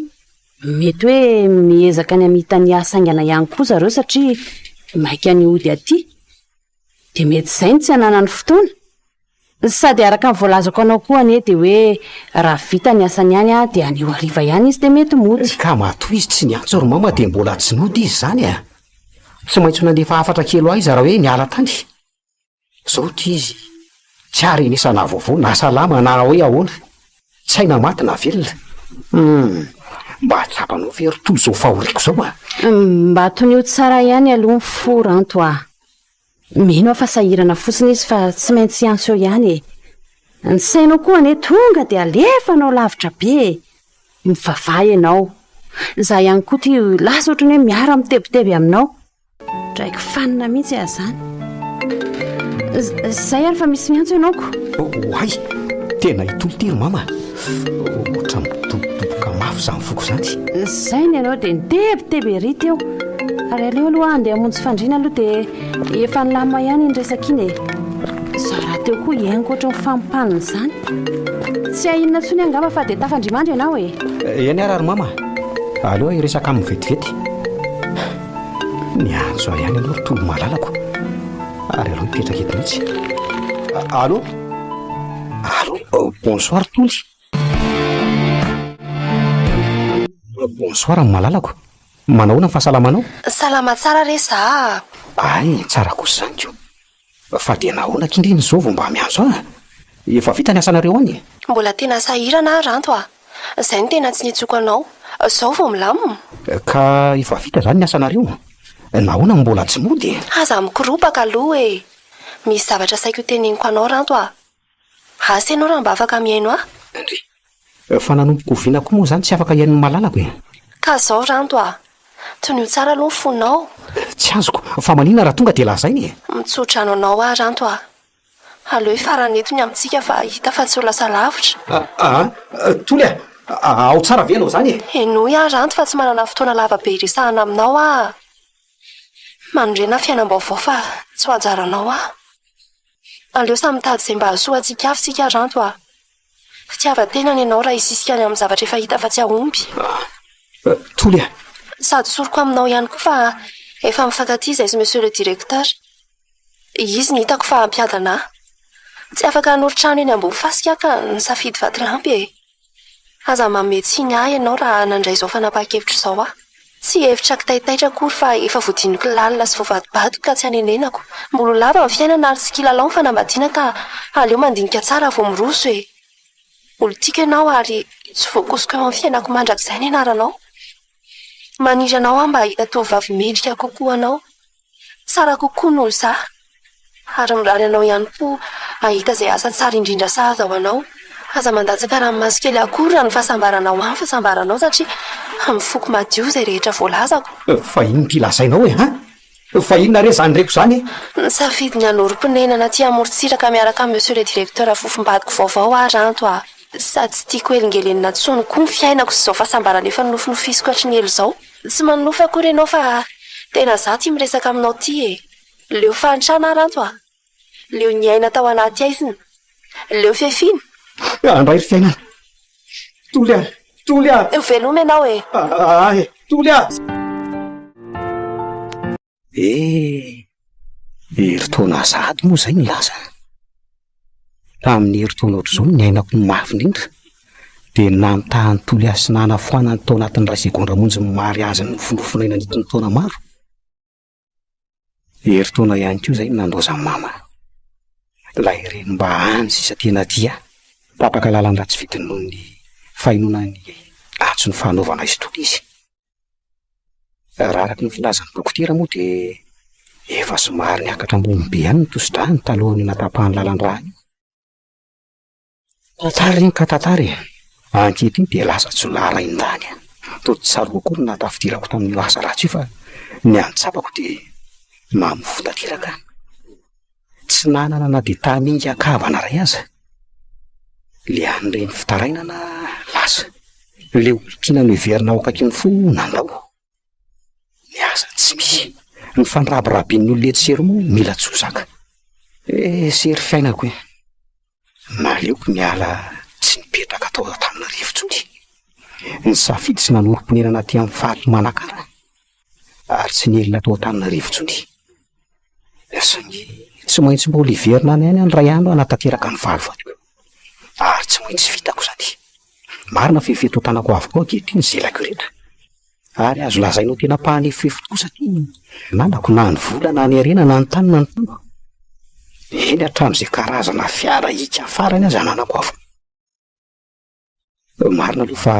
Mety hoe miezaka ny hamita ny asa haingana ihany koa zareo satria maika ny hody aty. Dia mety izay no tsy ananany fotoana. Sady araka ny voalazako anao koa anie dia hoe raha vita ny asany any dia anio hariva ihany izy dia mety mody. Ka matoa izy tsy niantso ry mama dia mbola tsy nody izy izany e! Tsy maintsy ho nandefa hafatra kely ho ahy izy raha hoe niala tany. Zao ty izy tsy arenesana vaovao na salama na hoe ahoana, tsy hay na maty na velona. Hum, mba tsapanao ve ry toa izao fahoriako izao a? Mba tonio tsara ihany aloha ny fo Ranto a! Mino aho fa sahirana fotsiny izy fa tsy maintsy hiantso eo ihany e! Ny sainao koa anie tonga dia alefanao lavitra be e! Mivavaha ianao. Izaho ihany koa ty lasa ohatran'ny hoe miara-mitebiteby aminao. Draiko fanina mihitsy aho izany. Zay ary fa misy miantso ianao ko. Oay! Tena hitolo ity ry mama. Ohatra midobodoboka mafy izany foko izany. Zay ny anao dia nitebiteby ery teo. Ary aleo aloha handeha hamonjy fandriana aloha dia efa nilamina ihany iny resaka iny e. Izaho rahateo koa hihaingo ohatry ny fampanina izany. Tsy hainona intsony angamba fa dia tafandrimandry ianao e. Eny ary ry mama. Aleo hiresaka aminy vetivety. Niantso ahy ihany aloha ry Tolo malalako. Ary aleo hipetraka eto mihitsy. Allô? Allô? Bonsoir Toly. Bonsoir ny malalako. Manahoana ny fahasalamanao? Salama tsara re za a! Hay, tsara kosa izany ko. Fa dia nahoana akia ndry izao vao mba miantso ahy? Efa vita ny asanareo any e? Mbola tena sahirana aho Ranto a! Izay no tena tsy niantsoako anao. Izao vao milamina. Ka efa vita izany ny asanareo? Nahoana no mbola tsy mody e? Aza mikoropaka aloha e! Misy zavatra saika ho teneniko anao Ranto a! Asa ianao raha mba afaka mihaino ahy? Ndry. Fa nanomboka oviana koa moa izany tsy afaka hihaino ny malalako e? Ka izao Ranto a! Tonio tsara aloha ny fonao. Tsy azoko. Fa maninona raha tonga dia lazaina e? Mitsodrano anao aho Ranto a! Aleo hifarana eto ny amintsika fa hita fa tsy ho lasa lavitra. Aa! Toly a! Ao tsara ve ianao izany e? Henoy aho Ranto fa tsy manana fotoana lava be hiresahana aminao aho. Manorena fiainam-baovao fa tsy ho anjaranao aho. Aleo samy mitady izay mba hahasoa antsika avy isika Ranto a! Fitiavan-tena ny anao raha hisisika any amin'ny zavatra efa hita fa tsy hahomby. Toly a! Sady tsoriko aminao ihany koa fa efa mifankatia izahay sy Monsieur le Directeur. Izy no hitako fa hampiadana ahy. Tsy afaka hanorin-trano eny ambony fasika aho ka nisafidy vatolampy e! Aza manome tsiny ahy ianao raha nandray izao fanapahan-kevitra izao aho. Tsy hevitra kitaitaitra akory fa efa voadiniko lalina sy voavadibadiko ka tsy hanenenako. Mbola ho lava ny fiainana ary tsy kilalao ny fanambadiana ka aleo mandinika tsara vao miroso e! Olon-tiako ianao ary tsy voakosoko eo amin'ny fiainako mandrakizay ny anaranao. Maniry anao aho mba hahita tovovavy mendrika kokoa anao. Tsara kokoa noho izaho. Ary mirary anao ihany koa hahita izay asa tsara indrindra sahaza ho anao. Aza mandatsaka ranomaso kely akory raha ny fahasambaranao ahy ny fahasambaranao satria amin'ny foko madio izay rehetra voalazako. Fa inona ity lazainao e an? Fa inona re izany reko izany e? Nisafidy ny hanorim-ponenana aty amorontsiraka miaraka amin'i Monsieur le Directeur fofombadiko vaovao aho Ranto a! Sady tsy tiako helingelenina intsony koa ny fiainako sy izao fahasambarana efa nofinofisiko hatry ny ela izao. Tsy manonofy akory ianao fa. Tena za ty miresaka aminao ty e! Leo fahantrana aho Ranto a! Leo niaina tao anaty aizina. Leo fiafiana. Andray ry fiainana. Toly a! Toly a! Veloma ianao e! Aah e! Toly a! Eh! Herintaona sahady moa izay no lasa. Tamin'ny herintaona ohatr'izao no niainako ny mafy indrindra. Dia namitahan'i Toly ahy sy nanafoanany tao anatin'ny iray segondra monja ny mariazy nofonofonaina nandritra ny taona maro. Herintaona ihany koa izay no nandaozan'i Mama. Ilay reny mba hany sisa tena tia ahy. Tapaka lalan-dra tsy fidiny noho ny fahenoana ny antson'ny fanaovana azy Toly izy. Raha araka ny filazan'ny dokotera moa dia efa somary niakatra ambony be ihany ny tosi-drany talohan'io natapahan'ny lalan-drà io. Tantara iny ka tantara e! Ankehitriny dia lasa jiolahy rain-dany aho. Toa tsy tsaroako akory ny nahatafidirako tamin'io asa ratsy io fa ny hany tsapako dia mamofoha tanteraka aho. Tsy nanana na dia taminga an-kavana iray aza. Le an'ireny fitarainana lasa. Le olon-tiana noheverina ho akaikin'ny fo nandao. Ny asa tsy misy. Ny fandrabirabian'ny olona etsy sy eroa moa mila tsy ho zaka. Eh, sery fiainako e. Naleoko niala tsy nipetraka tao Antananarivo intsony. Nisafidy sy nanorim-ponenana aty amin'ny faritr'i Manakara ary tsy nielina tao Antananarivo intsony. Saingy tsy maintsy mbola hiverina any ihany aho indray andro hanatanteraka ny valifatiko. Ary tsy maintsy vitako izany. Marina fa efa eto an-tanako avokoa ankehitriny ny zelako ireto. Ary azo lazaina ho tena mpanefoefo tokoa satria nanako na ny vola na ny harena na ny tany na ny trano. Eny hatramin'izay karazana fiara hika farany aza ananako avokoa. Marina aloha fa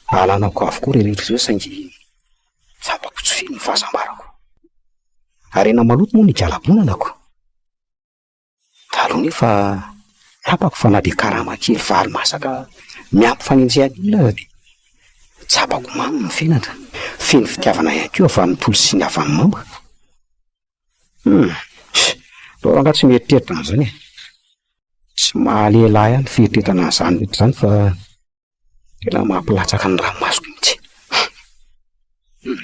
ananako avokoa ireo rehetra ireo saingy tsapako tsy feno ny fahasambarako. Harena maloto moa ny igalabonanako. Taloha nefa tsapako fa na dia karama kely vary masaka miampy fanenjehan'ny olona aza dia tsapako mamy ny fiainana. Feno fitiavana ihany koa avy amin'ny Tolo sy ny avy amin'ny Mama. Hum, Ianao rangahy tsy mieritreritra an'izany e. Tsy mahalehilahy ahy ny fieritreretana an'izany rehetra izany fa tena mampilatsaka ny ranomasoko mihitsy. Hum.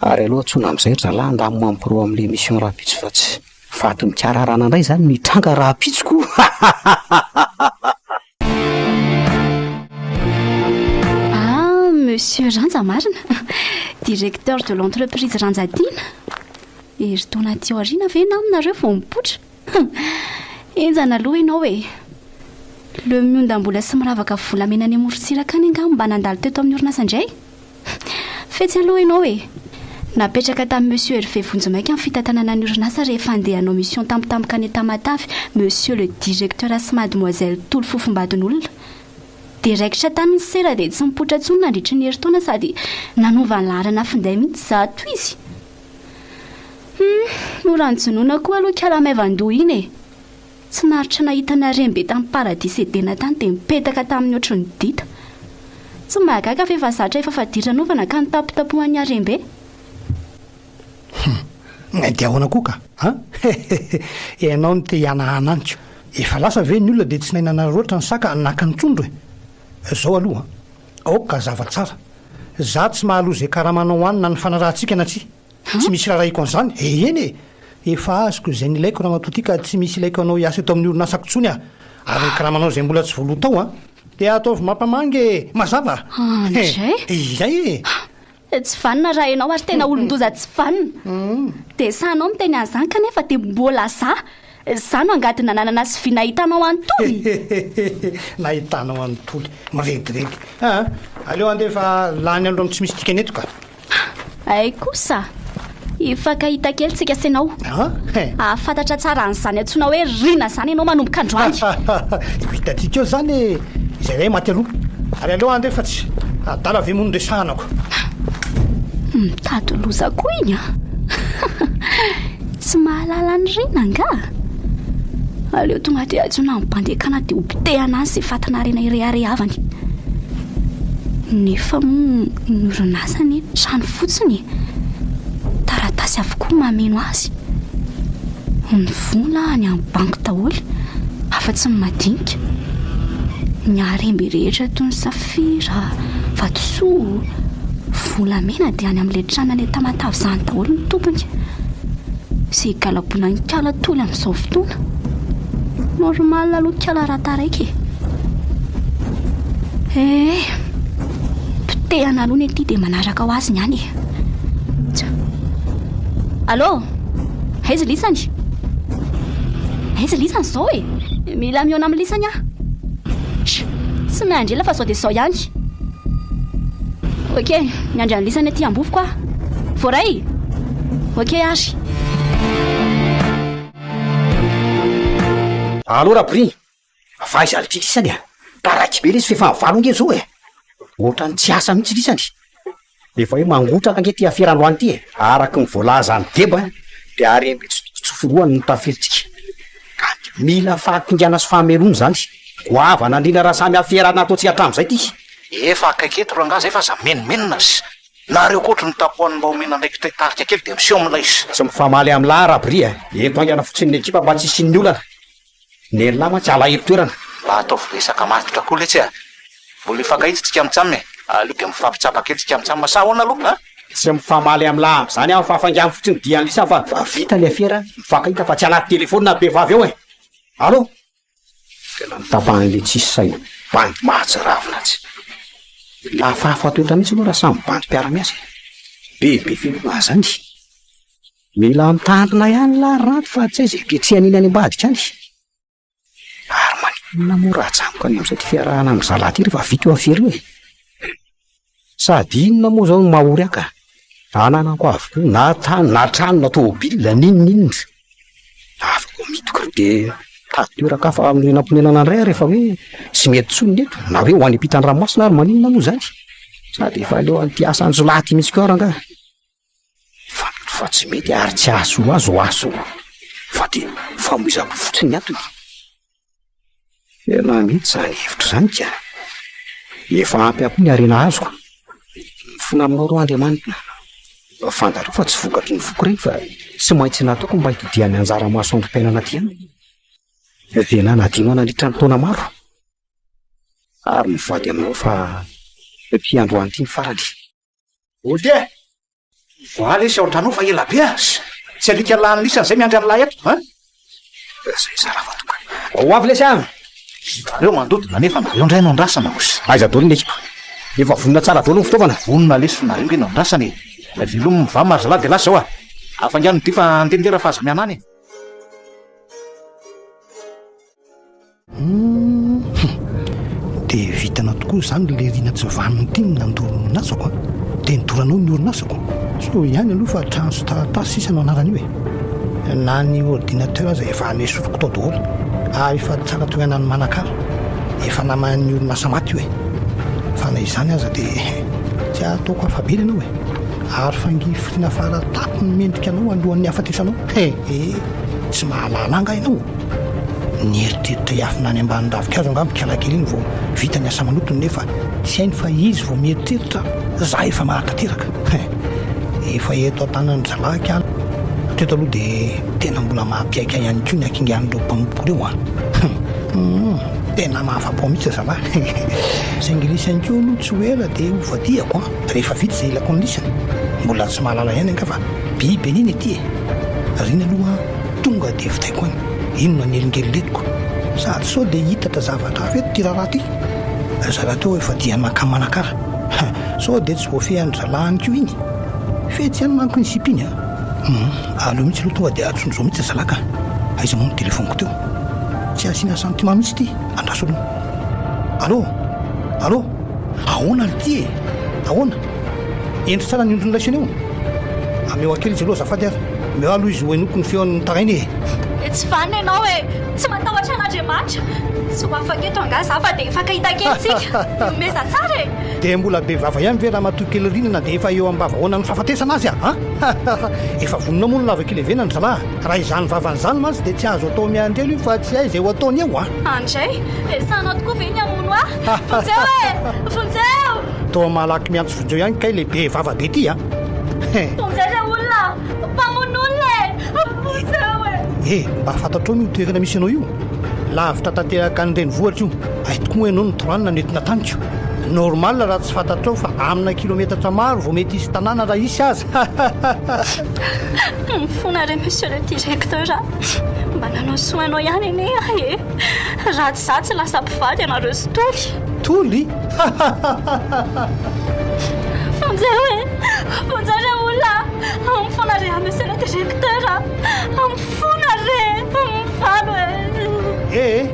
Ary aleo antsoina amin'izay ry zalahy handany mampirô amin'ilay émission rahampitso fa tsy vato mikararana indray izany no hitranga rahampitso ko! Ah, monsieur Ranja marina, directeur de l'entreprise Ranjatiana. Herintaona aty aoriana ve naminareo vao mipoitra? Henjana aloha ianao e! Le miondam-bola sy miravaka volamena any amorontsiraka any angaha mba nandalo teto amin'ny orinasa indray? Fetsy aloha ianao e! Napetraka tamin'i Monsieur Hervé vonjimaika ny fitantanana ny orinasa rehefa handeha hanao mission tampotampoka any Tamatave Monsieur le Directeur sy Mademoiselle Tolo fofombadin'olona. Dia raikitra tany ny sera dia tsy nipoitra intsony nandritry ny herintaona sady nanova ny laharana finday mihitsy zato izy. Hum, mora nojonoina koa aloha ikala maivan-doha iny e! Tsy naharitra nahita ny harem-be tamin'ny paradisa Edena tany dia nipetaka taminy ohatry ny dita. Tsy mahagaga fa efa zatra efa fadiranovana ka nitapotapohan'ny harem-be. Hum, dia ahoana koa ka? An? Hehehe, ianao no te hihanahana amiko. Efa lasa ve ny olona dia tsy nahay nanararaotra ny saka naka ny trondro e? Zao aloha an, aoka hazava tsara. Za tsy mahaloa izay karamanao any na ny fanarahantsika na tsia. Tsy misy rarahiko an'izany e! Eny e! Efa azoko izay nilaiko ramatoa ty ka tsy misy ilaiko anao hiasa eto amin'ny orinasako intsony aho. Ary ny karamanao izay mbola tsy voaloa tao an! Dia ataovy mampamangy e! Mazava? Andray! Izay e! Tsy vanona raha ianao ary tena olon-doza tsy vanona. Dia sahinao miteny an'izany kanefa dia mbola za, za no angady nananana sy vy nahitanao an'i Toly? Nahitanao an'i Toly. Mirediredy. Aa! Aleo handeha fa lany andro amin'ny tsy misy dikany eto ka. Hay kosa! Hifankahita kely tsika sy ianao. Hahafantatra tsara an'izany antsoina hoe Rina izany ianao manomboka androany. Ho hitantsika eo izany e! Izay iray maty aloha. Ary aleo handeha fa tsy adala ve moa no resahanako. Mitady loza koa iny an! Tsy mahalala an'i Rina angaha? Aleo tonga dia antsoina ny mpandekana dia hopotehana any izay fatin'harena ireharehavany. Nefa moa ny orinasa anie trano fotsiny e! Taratasy avokoa mameno azy. Ny vola any amin'ny banky daholo, afa-tsy ny madinika. Ny harembe rehetra toy ny safira, vatosoa, volamena dia any amin'ilay trano any Tamatave izany daholo ny tompony. Izay galabonan'i Kala Toly amin'izao fotoana. Normal aloha Kala raha taraiky e. Eh, potehana aloha ny aty dia manaraka ho azy ny any e. Tsa. Allô? Aiza lisany? Aiza lisany izao e? Mila mihaona amin'ny lisany aho. Tsy miandry ela fa zao dia zao ihany. Ok, miandry an'i lisany aty ambovoko aho. Voaray? Ok ary. Allo Rabry, fa aiza ity lisany a? Taraiky be lesy f'efa valo ange zao e! Ohatran'ny tsy asa mihitsy lisany. Efa hoe mangotraka ange ity afera androany ity e! Araka ny voalazan'i Deba dia harem-be tsy tokony tsoforohana no tafirintsika. Ka mila fahakingana sy fahamelona izany. Goavana indrindra raha samy afera nataontsika hatramin'izay ity. Efa akaiky eto rangaha zay fa aza menomenona sy. Nareo koa ohatry ny tapohan'ny mba omena andraikitra hitarika kely dia miseho amin'ilay izy. Tsy mifamaly amin'lah Rabry a! Ento haingana fotsiny ny ekipa mba tsy hisian'ny olana. Nen'lah mantsy alahelo toerana. Mba ataovy resaka matotra koa letsy a! Mbola hifankahita tsika mitsam e! Aleo dia mifampitsapa kely tsika mitsam sa ahoana aloha a? Tsy mifamaly amin'lah amin'izany aho fa faingano fotsiny dian'lisa fa vita ny afera, mifankahita fa tsy anaty telephone be vavy ao e! Allo! Tena notapahan'le tsisy saina bandy mahatsiravina tsy. Hafahafa toetra mihitsy aloha raha samy bandy mpiara-miasa e! Bebe finoana zany. Mila mitandrina ihany lah Ranto fa tsy hay izay ketrehan'iny any ambadika any. Ary maninona moa raha ajanoko any amin'izay ity fiarahana amin-dry zalahy ity rehefa vita io afera io e? Sady inona moa izao no maha-ory ahy ka? Ananako avokoa na tany na trano na tômôbila n'inon'inona. Afaka amidiko ireo dia mitady toeran-kafa hanorenam-ponenana indray aho rehefa hoe tsy mety intsony ny eto, na hoe ho any ampitan'ny ranomasina ary maninona moa izany? Sady efa aleo an'ity asan-jiolahy ity mihitsy koa aho rangahy. Fantatro fa tsy mety ary tsy hahasoa azy ho hahasoa fa dia famoizam-po fotsiny ny antony. Tena mety izany hevitra izany ka. Efa ampy ahy koa ny harena azoko. Mifona aminao rô Andriamanitra. Fantatrao fa tsy vokatry ny foko ireny fa tsy maintsy nataoko mba hitodian'ny anjara masoandrom-piainana aty aminy. Dia nanadino ahy nandritra ny taona maro. Ary mivady aminao fa ity androany ity ny farany. Oty e! Voa lesy ao an-trano ao fa ela be a! Tsy alika lany lisany zay miandry an'lah eto an! Zay zara fa tonga. Ho avy lesy an! Nareo mandodona nefa nareo ndray no andrasana oss. Aiza daholo ny ekipa? Efa vonona tsara daholo ny fitaovana? Vonona lesy fa nareo nge no andrasana e! Velomy mivama ry zalahy de lasa zao a! Afaingano ny dia fa andeha nge raha fa aza mianany e! Humm dia vitanao tokoa izany ry lerina tsy vanona ity ny nandoro ny orinasako a! Dia nidoranao ny orinasako? Soa ihany aloha fa trano sy taratasy sisa no anaran'io e! Na ny ordinateur aza efa nesoriko tao daholo ary efa tsara toerana any Manakara, efa naman'ny orinasa maty io e! Fa na izany aza dia tsy ataoko afa-bela ianao e! Ary fangifiriana fara tampony mendrika anao alohan'ny hahafatesanao he! Tsy mahalala angaha ianao? Nieritreritra hiafina any ambany ravinkazo angamba ikalakely iny vao vita ny asa manotony nefa tsy hainy fa izy vao mieritreritra za efa mahatanteraka. Hein! Efa eto an-tanan'ny zalahy kala. Hatreto aloha dia tena mbola mahampiaiky ahy ihany koa ny hakingan'ireo mpanompoko ireo an! Hum! Tena mahafa-po mihitsy ry zalahy. Saingy lisany koa aloha tsy ho ela dia ho vadiako an! Rehefa vita izay ilako ny lisany. Mbola tsy mahalala ihany angaha fa biby anie ny aty e! Rina aloha an! Tonga dia vitaiko any. Inona ny elingelinetiko? Sady sao dia hitatra zavatra hafa eto ity raharaha ity? Ry zalahy teo efa dia maka Manakara. Sao dia tsy voafehin-dry zalahy any koa iny? Fetsy ihany manko iny sipa iny a! Hum, aleo mihitsy aloha tonga dia atsonjo mihitsy ry zalahy ka! Aiza moa ny telefaoniko teo? Tsy asiana sentiment mihitsy ity, andraso aloha. Allô? Allô? Ahoana ity e? Ahoana? Ento tsara ny ondrin'ilay seny eo. Ameo ahy kely izy aloha azafady ary. Omeo ahy aloha izy ho henoiko ny feony mitaraina e. Dia tsy vanona ianao e! Tsy matahotra an'Andriamanitra. Tsy ho afaka eto angaha izaho fa dia hifankahita kely tsika. Mihomeza tsara e! Dia mbola be vava ihany ve ramatoa kely Rina na dia efa eo am-bavahoanan'ny fahafatesana aza a? Efa vonona moa ny lavaka ilevenany ry zalahy? Raha izany vavany izany mantsy dia tsy azo atao miandrelo io fa tsy hay izay ho ataony eo a! Andray! Dia sahinao tokoa ve ny hamono ahy? Vonjeo e! Vonjeo! Toa malaky miantso vonjeo ihany kay le be vava be ty a! Vonjeo re olona! Mpamono olona e! Vonjeo e! Eh! Mba fantatrao io toerana misy anao io? Lavitra tanteraka ny renivohitra io. Hay tokoa moa ianao no toranina nentina tamiko. Normal raha tsy fantatrao fa amina kilometatra maro vao mety hisy tanàna raha hisy aza. Mifona re monsieur le directeur a! Mba nanao soa anao ihany anie aho e! Raha tsy izaho tsy lasa mpivady ianareo sy Toly. Toly? Vonjeo e! Vonjeo re olona a! Mifona re monsieur le directeur a! Mifona re! Mivalo e! Eh eh!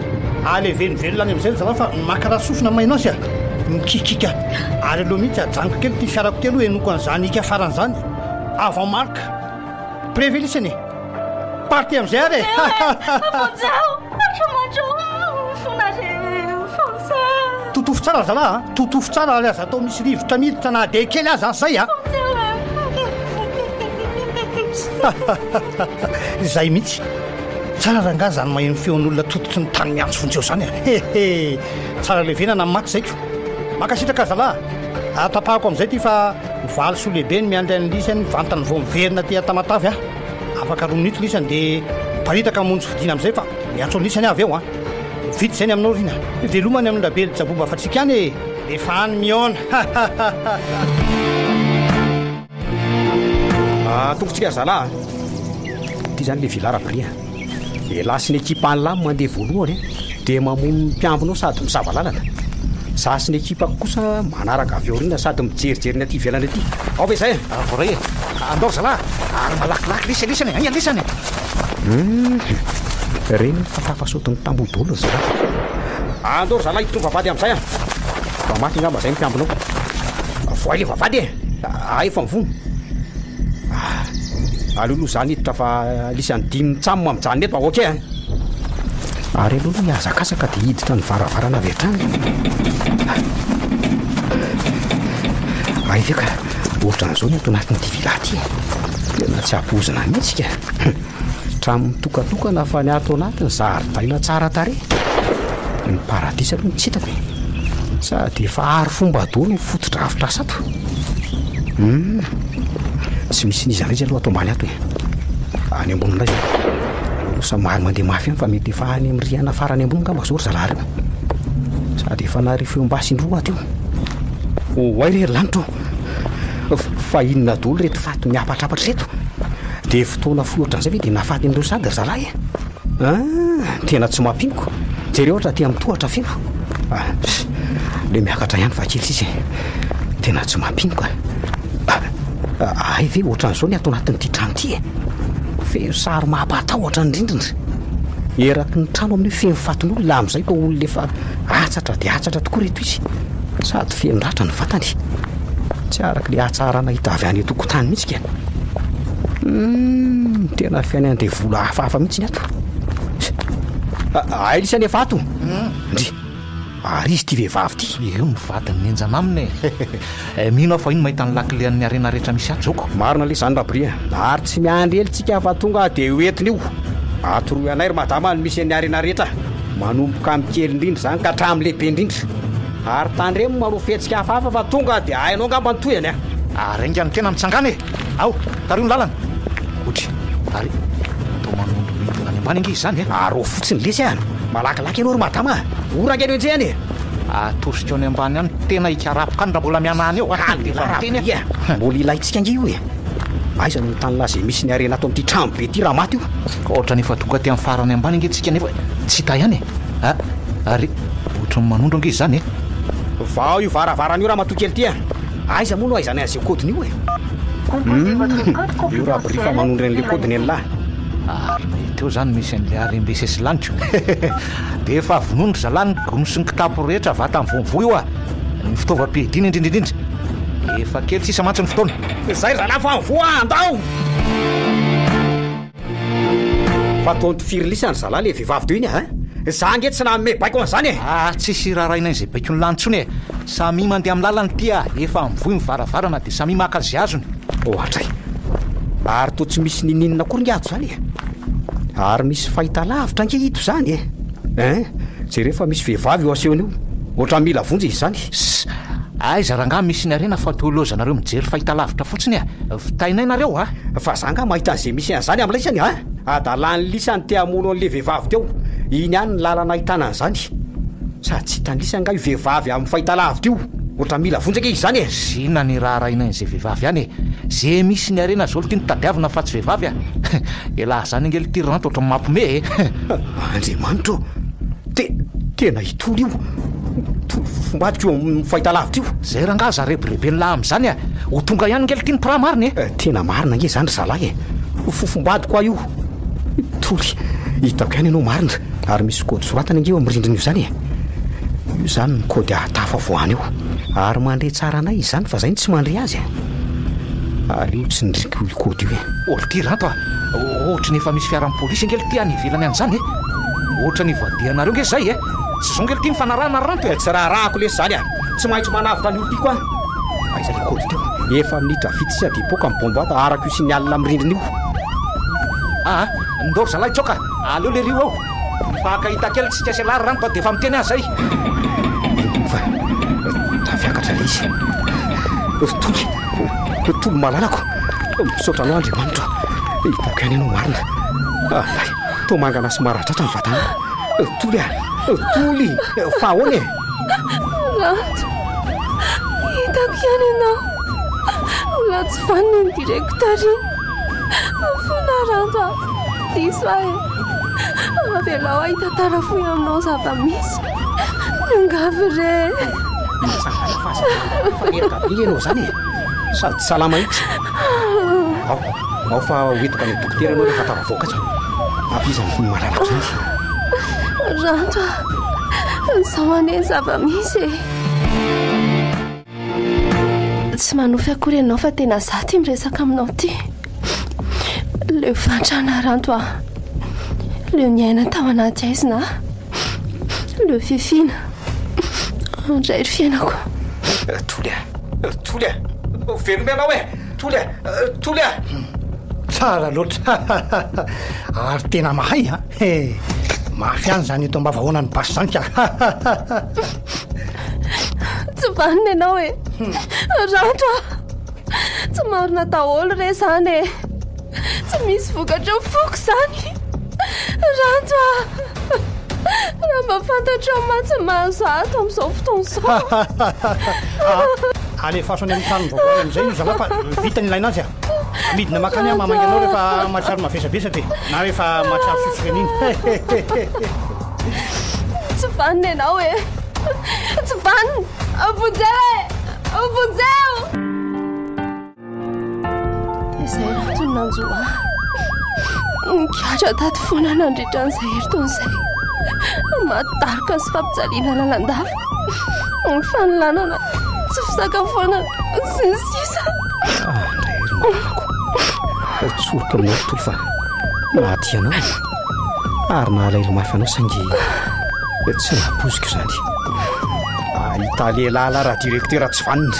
Aleveno velona any amin'izay ry zalahy fa maka raha sofina mainao sy a! Mikikika! Ary aleo mihitsy ajanoko kely ity fiarako ity aloha henoko an'izany hika farany izany. Avant marque. Prévu lisany e! Parti amin'izay ary e! Vonjeo! Andriamanitra ô! Mifona re! Vonjeo! Totofy tsara ry zalahy a! Totofy tsara ary aza atao misy rivotra miditra na dia kely aza zay a! Vonjeo e! Izay mihitsy! Tsara rangahy zany maheno feon'olona tototry ny tany miantso vonjeo zany a! He he! Tsara levenana ny maty zay ko! Mankasitraka zalahy a! Tapahako amin'izay ity fa valisoa lehibe ny miandry an'i lisany vantany vao miverina aty Tamatave aho. Afaka roa minitra lisany dia miparitaka hamonjy fodiana amin'izay fa miantso an'i lisany aho avy eo a! Vita izay ny aminao Rina. Veloma any amin-dRabelijaboba fa tsika any e! Efa any mihaona! Ha ha ha ha! Tongotsika ry zalahy a! Ity zany le villa Rabry a! Elah sy ny ekipan'lah no mandeha voalohany a, dia mamono ny mpiambina ao sady misava lalana. Za sy ny ekipako kosa manaraka avy aoriana sady mijerijery ny aty ivelany aty. Ao ve zay a? Voaray e! Andao ry zalahy a! Ary malakilaky lesy lesany e! Aia lesany e! Hum! Reny fa tafasaoty ny tamboho daholo ry zalahy. Andao ry zalahy hiditra ny vavahady amin'izay a! Fa maty angamba zay ny mpiambina ao. Vohay le vavahady e! Ahay efa mivono. Ah, aleo aloha za niditra fa lisany dimy mitsam mijanona eto, ok a! Ary aleo aloha hihazakazaka dia hiditra ny varavarana avy hatrany. Hay ve ka ohatran'izao ny ato anatin'ity villa ity e! Tena tsy ampoizina mihitsy ka! Trano mitokatokana fa ny ato anatiny zaridaina tsara tarehy. Ny paradisa aloha no tsy hitako e. Sady efa ary fomba daholo ny fotodrafitrasa ato. Hum. Tsy misy n'iza n'iza aloha ato ambany ato e. Any ambony indray zao. Aloha somary mandeha mafy ihany fa mety efa any amin'ny rihana farany ambony angamba zao ry zalahy ireo. Sady efa nahare feom-basy indroa ato io. Oay re ry lanitra ô. Fa inona daholo ireto faty miapatrapatra ireto? Dia fotoana fohy ohatran'izay ve dia nahafaty an'ireo sady ry zalahy e? Ah, tena tsy mampino ko. Jereo ohatra aty amin'ny tohatra feno. Ah, le miakatra ihany fa kely sisa e. Tena tsy mampino ka. Ah, hay ve ohatran'izao ny ato anatin'ity trano ity e? Feno sary mampatahotra ny rindrina. Eraky ny trano amin'io feno fatin'olona amin'izay toa olona efa atsatra dia atsatra tokoa ireto izy. Sady feno ratra ny vatany. Tsy araka ilay hatsarana hita avy any an-tokotany mihitsy ka. Humm, tena fiainan-devoly hafahafa mihitsy ny ato. Hay lisy anefa ato. Ndry, ary izy ity vehivavy ity. Io ny vadiny mihenjana aminy e. Mino aho fa io no mahita ny lakile an'ny harena rehetra misy ato zoko. Marina lesy izany Rabry a. Ary tsy miandry ela tsika fa tonga dia ho entiny io. Atoroy anay ry madama ny misy an'ny harena rehetra. Manomboka amin'ny kely indrindra izany ka hatramin'ny lehibe indrindra. Ary tandremo manao fihetsika hafahafa fa tonga dia hainao angamba ny tohiny a! Ary ainga ny tena mitsangàna e! Ao, tariho ny lalana! Otry, ary atao manondro midina any ambany ange izy izany e! Arao fotsiny lesy a! Malakilaky ianao ry madama a! Ora ange no enjehina e! Atosika any ambany any tena hikarapoka any raha mbola mihanahana eo a! Efa miteny a! Mbola ilaintsika ange io e! Aiza no ahitany lahy izay misy ny harena ato amin'ity trano be ity raha maty io? Ka ohatran'ny efa tonga aty amin'ny farany ambany ange tsika nefa tsy hita ihany e! A! Ary ohatran'ny manondro ange izany e! Vao io varavarana io ramatoa kely ity a! Aiza moa no ahaizanay azy io kaodiny io e? Humm! Io rabry fa manondro an'ilay kaodiny an'lah! Ary mety eo izany misy an'ilay harem-be sesilany ko! Dia efa vonoiny ry zalahy ny gony sy ny kitapo rehetra vatany vao mivoha io a! Ny fitaovam-piadiana indrindra indrindra! Efa kely sisa mantsy ny fotoana! Izay ry zalahy fa mivoha a! Andao! Fa tonto firy lisa ry zalahy le vehivavy teo iny a! Za ange tsy nanome baiko an'izany e! Ah tsisy iraharahiana izay baikon'ny lahy intsony e! Samia mandeha amin'ny lalany ity ah! Efa mivoy ny varavarana dia samia maka izay azony! Ohatray! Ary toa tsy misy ninininona akory nge ato izany e! Ary misy fahitalavitra ange ito izany e! Hein! Jereo fa misy vehivavy io asehony io! Ohatran'ny mila vonjy izy izany! Ss! Aiza rangahy misy ny harena fa toa ilaozanareo mijery fahitalavitra fotsiny e! Vitainay nareo a! Fa za nga mahita an'izay misy an'izany am laisany a! Adalan'ny lisany te hamono an'le vehivavy teo, iny ihany ny lalana ahitana an'izany. Sady tsy hitan'ny lisany nga io vehivavy amin'ny fahitalavitra io. Ohatran'ny mila vonjy ange izy izany e! Zina ny raharahiana an'izay vehivavy any e! Ze misy ny harena zao lty no tadiavina fa tsy vehivavy a! Elah zany ange lty ranto ohatran'ny mampime e! Andriamanitra ô! Te, tena i Toly io! Toly fofombadiko io amin'ny fahitalavitra io! Zay rangaha aza rebireben'lah amin'izany a! Ho tonga ihany ange lty ny mpiraha marina e! Tena marina ange izany ry zalahy e! Fofombadiko aho io! Toly, hitako ihany ianao marina! Ary misy kaody soratana ange eo amin'ny rindrina io izany e! Io izany ny kaody ahatafavoahana eo. Ary mandre tsara anay izy izany fa zay no tsy mandre azy e! Aleo tsindriko io kaody io e! Ô lty Ranto a! Ohatry ny efa misy fiaran'ny polisy ange lty any ivelany any izany e! Ohatry ny ivadihanareo ange izay e! Tsy izao ange lty ny fanarahana ry Ranto e! Tsy raharahako lesy izany a! Tsy maintsy manavotra ny olon-tiako aho! Aiza ilay kaody teo? Efa minitra vitsy sisa dia hipoaka ny bomba ato araka io signal amin'ny rindrina io. Aa! Ndao ry zalahy tsoaka! Aleo lery io ao. Mifankahita kely tsika sy ialahy ry ranto dia efa miteny aho zay. Iny fa tafiakatra ilay izy. Toly, Toly malalako. Misaotra anao Andriamanitra o. Hitako ihany ianao marina. Alay, toa mangana sy maradratra ny vatanao. Toly a, Toly, fa ahoana e? Ranto, hitako ihany ianao. Mbola tsy vanona iny directeur iny. Mifona Ranto a! Diso aho e! Avelao aho hitantara fohy aminao ny zava-misy. Miangavy re! Mitsangana fa aza fa reraka be ianao izany e! Sady tsy salama mihitsy. Ao, ao fa ho entiko any amin'ny dokotera ianao rehefa tafavoaka atsy. Avy iza ny malalako izany? Ranto a! Izao anie ny zava-misy e! Tsy manofy akory ianao fa tena za ty miresaka aminao ty. Leo fahantrana Ranto a. Leo niaina tao anaty aizina aho. Leo fifiana. Andray ry fiainako. Toly a! Toly a! Veloma ianao e! Toly a! Toly a! Tsara loatra! Ary tena mahay a! He! Mafy ihany izany eto am-bavahoana ny basy izany ka! Tsy vanona ianao e! Ranto a! Tsy marina daholo re izany e! Tsy misy vokatra eo foko izany! Ranto a! Raha mba fantatrao mantsy ny mahazo ahy ato amin'izao fotoana izao. Alefaso any amin'ny tranony vaovao any amin'izay io zalahy fa vita ny ilaina azy a! Midina mankany aho mamangy anao rehefa mahatsiaro mavesabesatra e! Na rehefa mahatsiaro sosotra iny. Tsy vanona ianao e! Tsy vanona! Vonjeo e! Vonjeo! Izay ratsy no nanjo ahy. Nigadra tato foana nandritra an'izay herintaona izay. Maty daroka sy fampijaliana lalandava. Ny fanolanana, tsy fisakafoanana, sy ny sisa. Andray ry malalako. Tsoriko aminao ry Toly fa nahatia anao e. Ary nahalaelo mafy anao saingy tsy nampoiziko izany. Ahita lehilahy lahy raha directeur tsy vanona.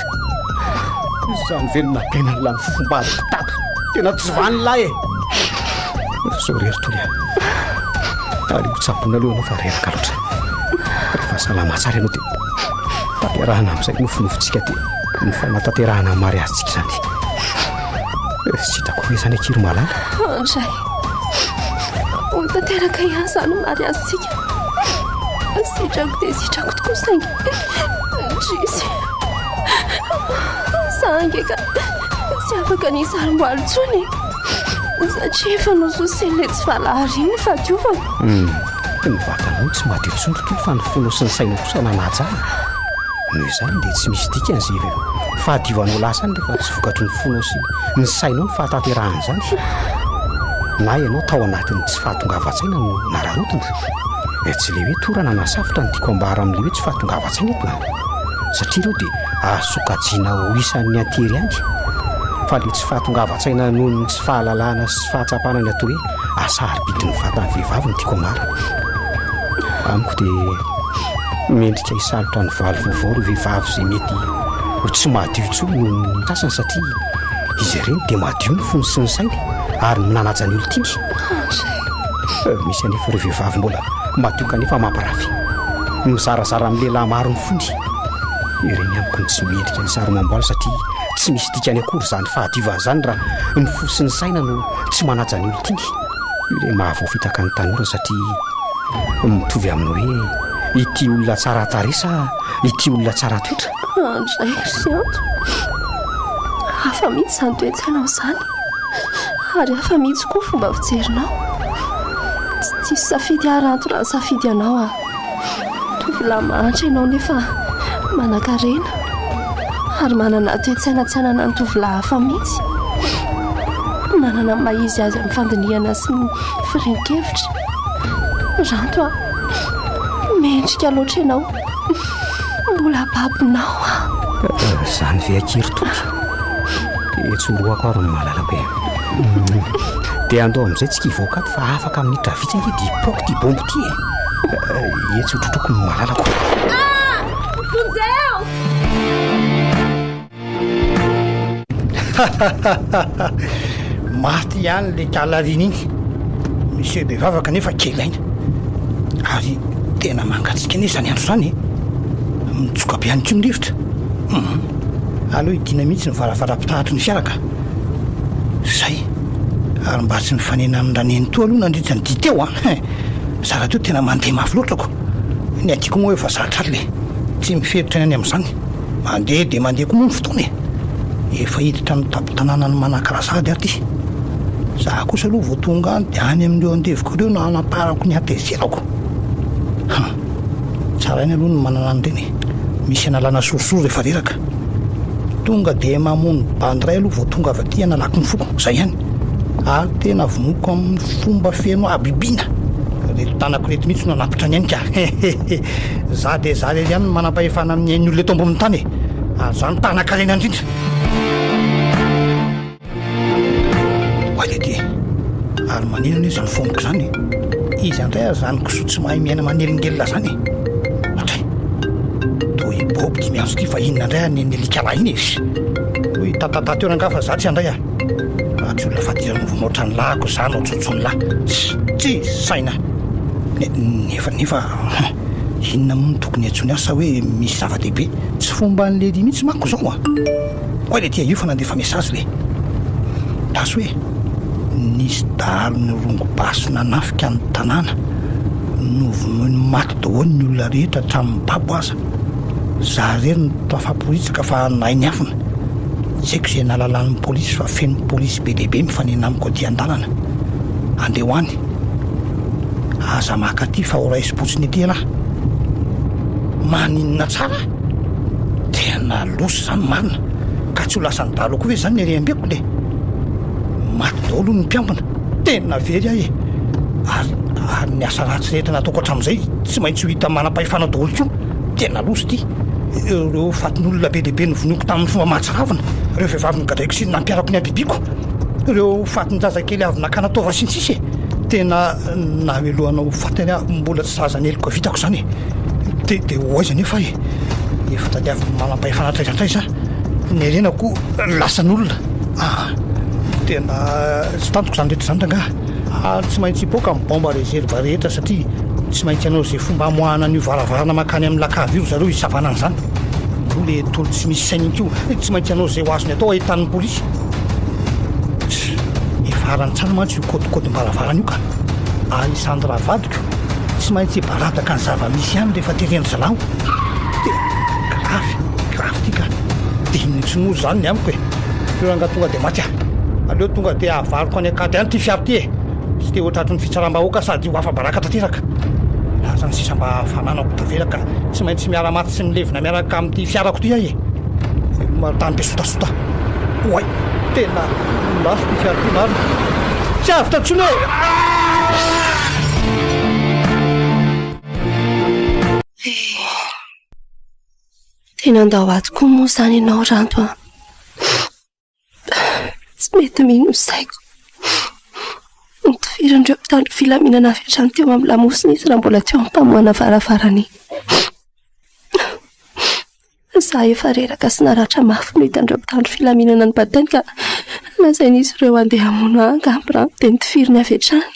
Izany ve no nampiainan'ny lahy ny fomba tato. Tena tsy vanona lahy e. Zao re ry Toly a. Aleo ho tsaboina aloha ianao fa reraka loatra. Rehefa salama tsara ianao dia tanterahana amin'izay nofinofintsika dia ny fanatanterahana ny mariazintsika izany. Sitrako ve izany akia ry malala? Andray. Ho tanteraka ihany izany ny mariazintsika. Sitrako dia sitrako tokoa saingy indrisy. Za ange ka tsy afaka ny hisarom-boaly intsony e. Satria efa nososen'ilay tsy valahara iny ny fahadiovana. Hmm. Ny vatanao tsy madio intsony ry Toly fa ny fonao sy ny sainao kosa nanaja ahy. Noho izany dia tsy misy dikany izay fahadiovanao lasa any rehefa tsy vokatry ny fonao sy ny sainao ny fahatanterahan'izany. Na ianao tao anatin'ny tsy fahatongavan-tsaina no nararaotina. Tsy ilay hoe torana na safotra no tiako ambara amin'ilay hoe tsy fahatongavan-tsaina eto a. Satria ireo dia azo sokajiana ho isan'ny antery ihany. Fa ilay tsy fahatongavan-tsaina noho ny tsy fahalalana sy tsy fahatsapana ny atao hoe hasarobidin'ny vatan'ny vehivavy no tiako ambara. Amiko dia mendrika hisalotra ny valy vaovao ireo vehivavy izay mety ho tsy madio intsony noho ny sasany satria izy ireny dia madio ny fony sy ny sainy ary nanaja ny olon-tiany. Misy anefa ireo vehivavy mbola madio kanefa mampirafy. Mizarazara amin'ny lehilahy maro ny fony. Ireny amiko no tsy mendrika ny sary amam-boaly satria tsy misy dikany akory izany fahadiovana izany raha ny fo sy ny saina no tsy manaja ny olon-tiany. Io ilay mahavoafitaka ny tanora satria mitovy amin'ny hoe. Ity olona tsara tarehy sa ity olona tsara toetra? Andray ry Anto. Hafa mihitsy izany toe-tsainao izany. Ary hafa mihitsy koa ny fomba fijerinao. Tsy diso safidy aho Ranto raha nisafidy anao aho. Tovolahy mahantra ianao nefa manankarena. Ary manana toe-tsaina tsy ananan'ny tovolahy hafa mihitsy. Manana ny maha izy azy amin'ny fandinihana sy ny firehan-kevitra. Ranto a! Mendrika loatra ianao. Mbola babonao aho. Izany ve akia ry Toky? Dia tsorohako ary ny malalako e. Dia andao amin'izay tsika hivoaka ato fa afaka minitra vitsy ange dia hipoaka ity bomba ity e. Etsy hotrotroiko ny malalako. Ah! Vonjeo! Maty ihany le kalarine iny. Monsieur bevava kanefa kely aina. Ary tena mangatsiaka anie izany andro izany e. Mitsoka be ihany koa ny rivotra. Hum. Aleo hidiana mihitsy ny varavaram-pitaratry ny fiara ka. Zay. Ary mba tsy mifanena amin-dRanenitoa aloha nandritra ny dia teo an. Za rahateo tena mandeha mafy loatra ko. Ny aty koa moa efa zatra aly le. Tsy miferotra ny any amin'izany. Mandeha dia mandeha koa moa ny fotoana e! Efa hiditra ny tampon-tanànan'i Manakara sahady aho ity. Za kosa aloha vao tonga any dia any amin'ireo andevoko ireo no hanamparako ny hatezerako. Hum! Tsara ihany aloha ny manana an'ireny e! Misy analana sorisory rehefa reraka. Tonga dia mamono bandy iray aloha vao tonga avy aty hanalako ny foko. Izay ihany. Ary tena vonoiko amin'ny fomba feno habibiana. Ireto tanako ireto mihitsy no hanapitra ny ainy ka! Hehehe! Za dia za irery ihany no manam-pahefana amin'ny ain'ny olona eto ambonin'ny tany e! Ary za no mpanan-karena indrindra! Oay le ty e! Ary maninona anie izany fomiko izany e? Iza indray ary izany kisoa tsy mahay miaina manelingelina izany e? Atray! Toa i Bob ity miantso ity fa inona indray ary ny alika lahy iny e? Hoy i Tatata teo rangahy fa za tsy handray a! Raha tsy olona fadiranovana ohatran'ny lahako za no tsotsoin'ny lahy! Tsy saina! Nefa nefa inona moa no tokony hiantsoany azy sa hoe misy zava-dehibe? Tsy fomban'i Lady mihitsy manko izao an! Oay le tia io fa nandefa message le. Lasa hoe nisy dahalo nirongo basy nanafika ny tanàna, novonoiny maty daholo ny olona rehetra hatramin'ny babo aza. Za irery no tafaporitsaka fa nahay niafina. Tsy haiko izay nahalalan'ny polisy fa feno polisy be dia be mifanena amiko aty an-dalana. Andeha ho any. Aza maka aty fa ho raisim-potsiny ety ialahy. Maninona tsara? Tena loza izany marina. Ka tsy ho lasan'ny dahalo koa ve izany ny harem-beko le? Maty daholo hono ny mpiambina. Tena very aho e! Ary, ary ny asa ratsy rehetra nataoko hatramin'izay tsy maintsy ho hitan'ny manam-pahefana daholo koa. Tena loza ity. Ireo fatin'olona be dia be novonoiko tamin'ny fomba mahatsiravina, ireo vehivavy nogadraiko sy nampiharako ny habibiako, ireo fatin-jazakely avy nakana taova sy ny sisa e! Tena namelohana ho faty ary aho mbola tsy sahaza ny heloka vitako izany e! Dia dia ho aiza anefa aho e? Efa tadiavin'ny manam-pahefana hatraiza hatraiza aho, ny harenako lasan'olona. Aa! Tena tsy tantiko izany rehetra izany rangahy. Ary tsy maintsy hipoaka ny baomba reserve rehetra satria tsy maintsy hanao izay fomba hamoahana an'io varavarana mankany amin'ny lakavy io ry zareo hisavana an'izany. Moa le tolo tsy misy saina iny koa tsy maintsy hanao izay ho azony atao ahitany ny polisy. Efa arany tsara mantsy io kôdikôdim-baravarana io ka. Ary i Sandra vadiko tsy maintsy hibaradaka ny zava-misy ihany rehefa teren-dry zalahy. Tena grave, grave ity ka. Dia inona intsony moa izany ny amiko e. Aleo rangahy tonga dia maty aho. Aleo tonga dia avariko any an-kady any ity fiara ity e. Tsy te ho tratry ny fitsaram-bahoaka sady ho afa-baraka tanteraka. Lasa ny sisa mba fananako tavela ka tsy maintsy miara-maty sy milevina miaraka amin'ity fiarako ity aho e. Veloma ry tany be sotasota. Oay, tena lafo ity fiara ity marina. Tsy avotra intsony e! Tena andao ato koa moa izany ianao Ranto a. Tsy mety mino ny saiko. Notifirin'ireo mpitandro filaminana avy hatrany teo amin'ny lamosina izy raha mbola teo am-pamohana varavarana iny. Izaho efa reraka sy naratra mafy no hitan'ireo mpitandro filaminana nibatainy ka lazain'izy ireo handeha hamono ahy angamba Ranto dia notifiriny avy hatrany.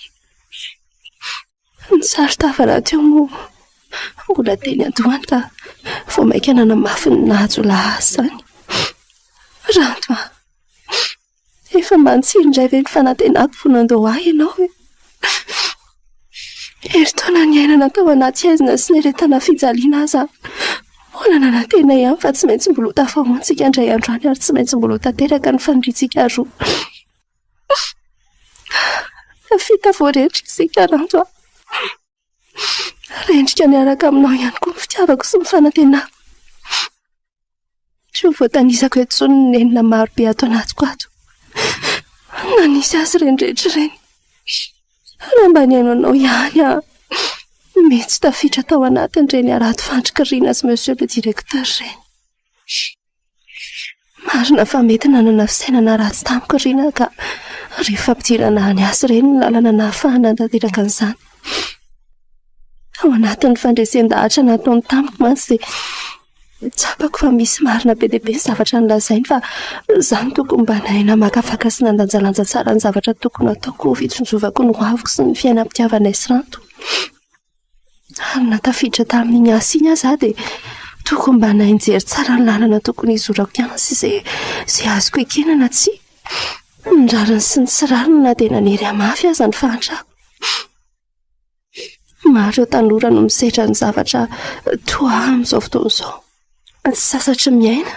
Ny saron-tava rahateo moa mbola teny an-dohany ka vao mainka nanamafy ny naha-jiolahy azy izany. Ranto a! Efa mba nitsiry indray ve ny fanantenako vao nandao ahy ianao e? Herintaona niainana tao anaty haizina sy niaretana fijaliana aza mbola nanantena ihany fa tsy maintsy mbola ho tafahoantsika indray andro any ary tsy maintsy mbola ho tanteraka ny faniriantsika roa. Tafita vao rendrika isika Ranto a! Rendrika miaraka aminao ihany koa ny fitiavako sy ny fanantenako. Tsy ho voatanisako eto intsony ny nenina maro be ato anatiko ato. Na nisy azy ireny rehetra ireny. Raha mba nihaino anao ihany aho, mety tsy tafiditra tao anatin'ireny harato fandriky Rina sy Monsieur le Directeur ireny. Marina fa mety nanana fisainana ratsy tamiko Rina ka rehefa fampidirana any asa ireny ny lalana nahafahana nanatanteraka an'izany. Ao anatin'ny fandresen-dahatra nataony tamiko mantsy dia tsapako fa misy marina be dia be ny zavatra nolazainy fa izaho no tokony mba nahay namakafaka sy nandanjalanja tsara ny zavatra tokony hataoko ho fitsinjovako ny hoaviko sy ny fiainam-pitiavanay sy Ranto. Ary na tafiditra tamin'iny asa iny aza aho dia tokony mba nahay nijery tsara ny lalana tokony hizorako ihany sy izay izay azoko ekena na tsia. Ny rariny sy ny tsy rariny na dia nanery ahy mafy aza ny fahantrako. Maro ireo tanora no misedra ny zavatra toa ahy amin'izao fotoana izao. Tsy sasatry ny miaina.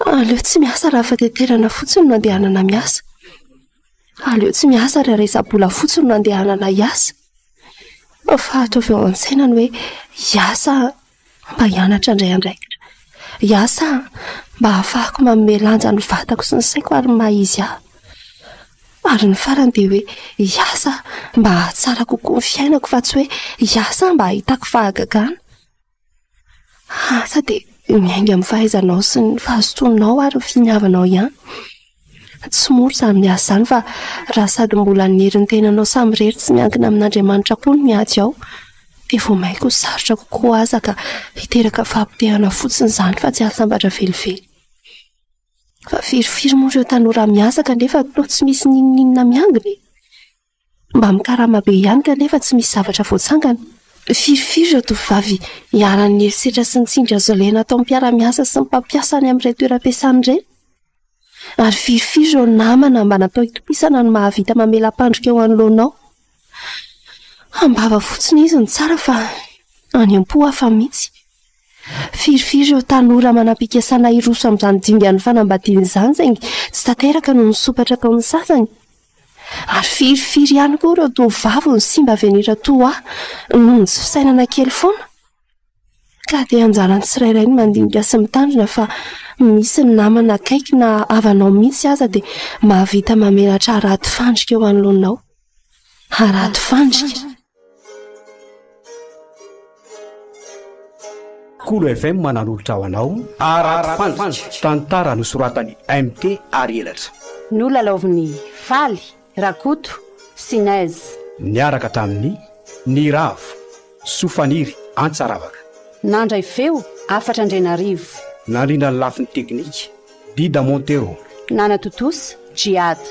Aleo tsy miasa raha fateterana fotsiny no andehanana miasa. Aleo tsy miasa raha resa-bola fotsiny no andehanana hiasa. Fa ataovy ao an-tsaina ny hoe hiasa mba hianatra handray andraikitra. Hiasa mba hahafahako manome lanja ny vatako sy ny saiko ary ny maha izy ahy. Ary ny farany dia hoe hiasa mba hahatsara kokoa ny fiainako fa tsy hoe hiasa mba hahitako fahagagana. Asa dia miainga amin'ny fahaizanao sy ny fahazotoanao ary ny finiavanao ihany. Tsy mora izany miasa izany fa raha sady mbola ny herin'ny tenanao samirery tsy miankina amin'Andriamanitra koa no miady ao dia vao mainka ho sarotra kokoa aza ka hiteraka fahapotehana fotsiny izany fa tsy hahasambatra velively. Fa firifiry moa ireo tanora miasa kanefa toa tsy misy n'inon'inona miangona e? Mba mikarama be ihany kanefa tsy misy zavatra voatsangana. Firifiry ireo tovovavy iharan'ny herisetra sy ny tsindry azo lena ataon'ny mpiara-miasa sy ny mpampiasa any amin'ireny toeram-piasana ireny? Ary firifiry ireo namana mba natao hitokisana no mahavita mamela-pandrika eo anoloanao? Am-bava fotsiny izy no tsara fa any am-po hafa mihitsy. Firifiry ireo tanora manam-pikasana hiroso amin'izany dingan'ny fanambadiana izany saingy tsy tanteraka noho ny sompatra ataon'ny sasany. Ary firifiry ihany koa ireo tovovavy no simba avenir toa ahy noho ny tsy fisainana kely foana. Ka dia anjaran'ny tsirairay ny mandinika sy mitandrina fa misy ny namana akaiky na havanao mihitsy aza dia mahavita mamelatra harato fandrika eo anoloanao. Harato fandrika. Kolo FM nanolotra ho anao Harato Fandrika, tantara nosoratan'i MT Arielatra. Nolalaovin'i Faly, Rakoto, sy Nez. Niaraka tamin'i Niravo, Sofaniry, Antsaravaka. Nandray feo, Hafatra Andrianarivo. Nandrindra ny lafiny teknika, Dida Montero. Nanatontosa, Djihad.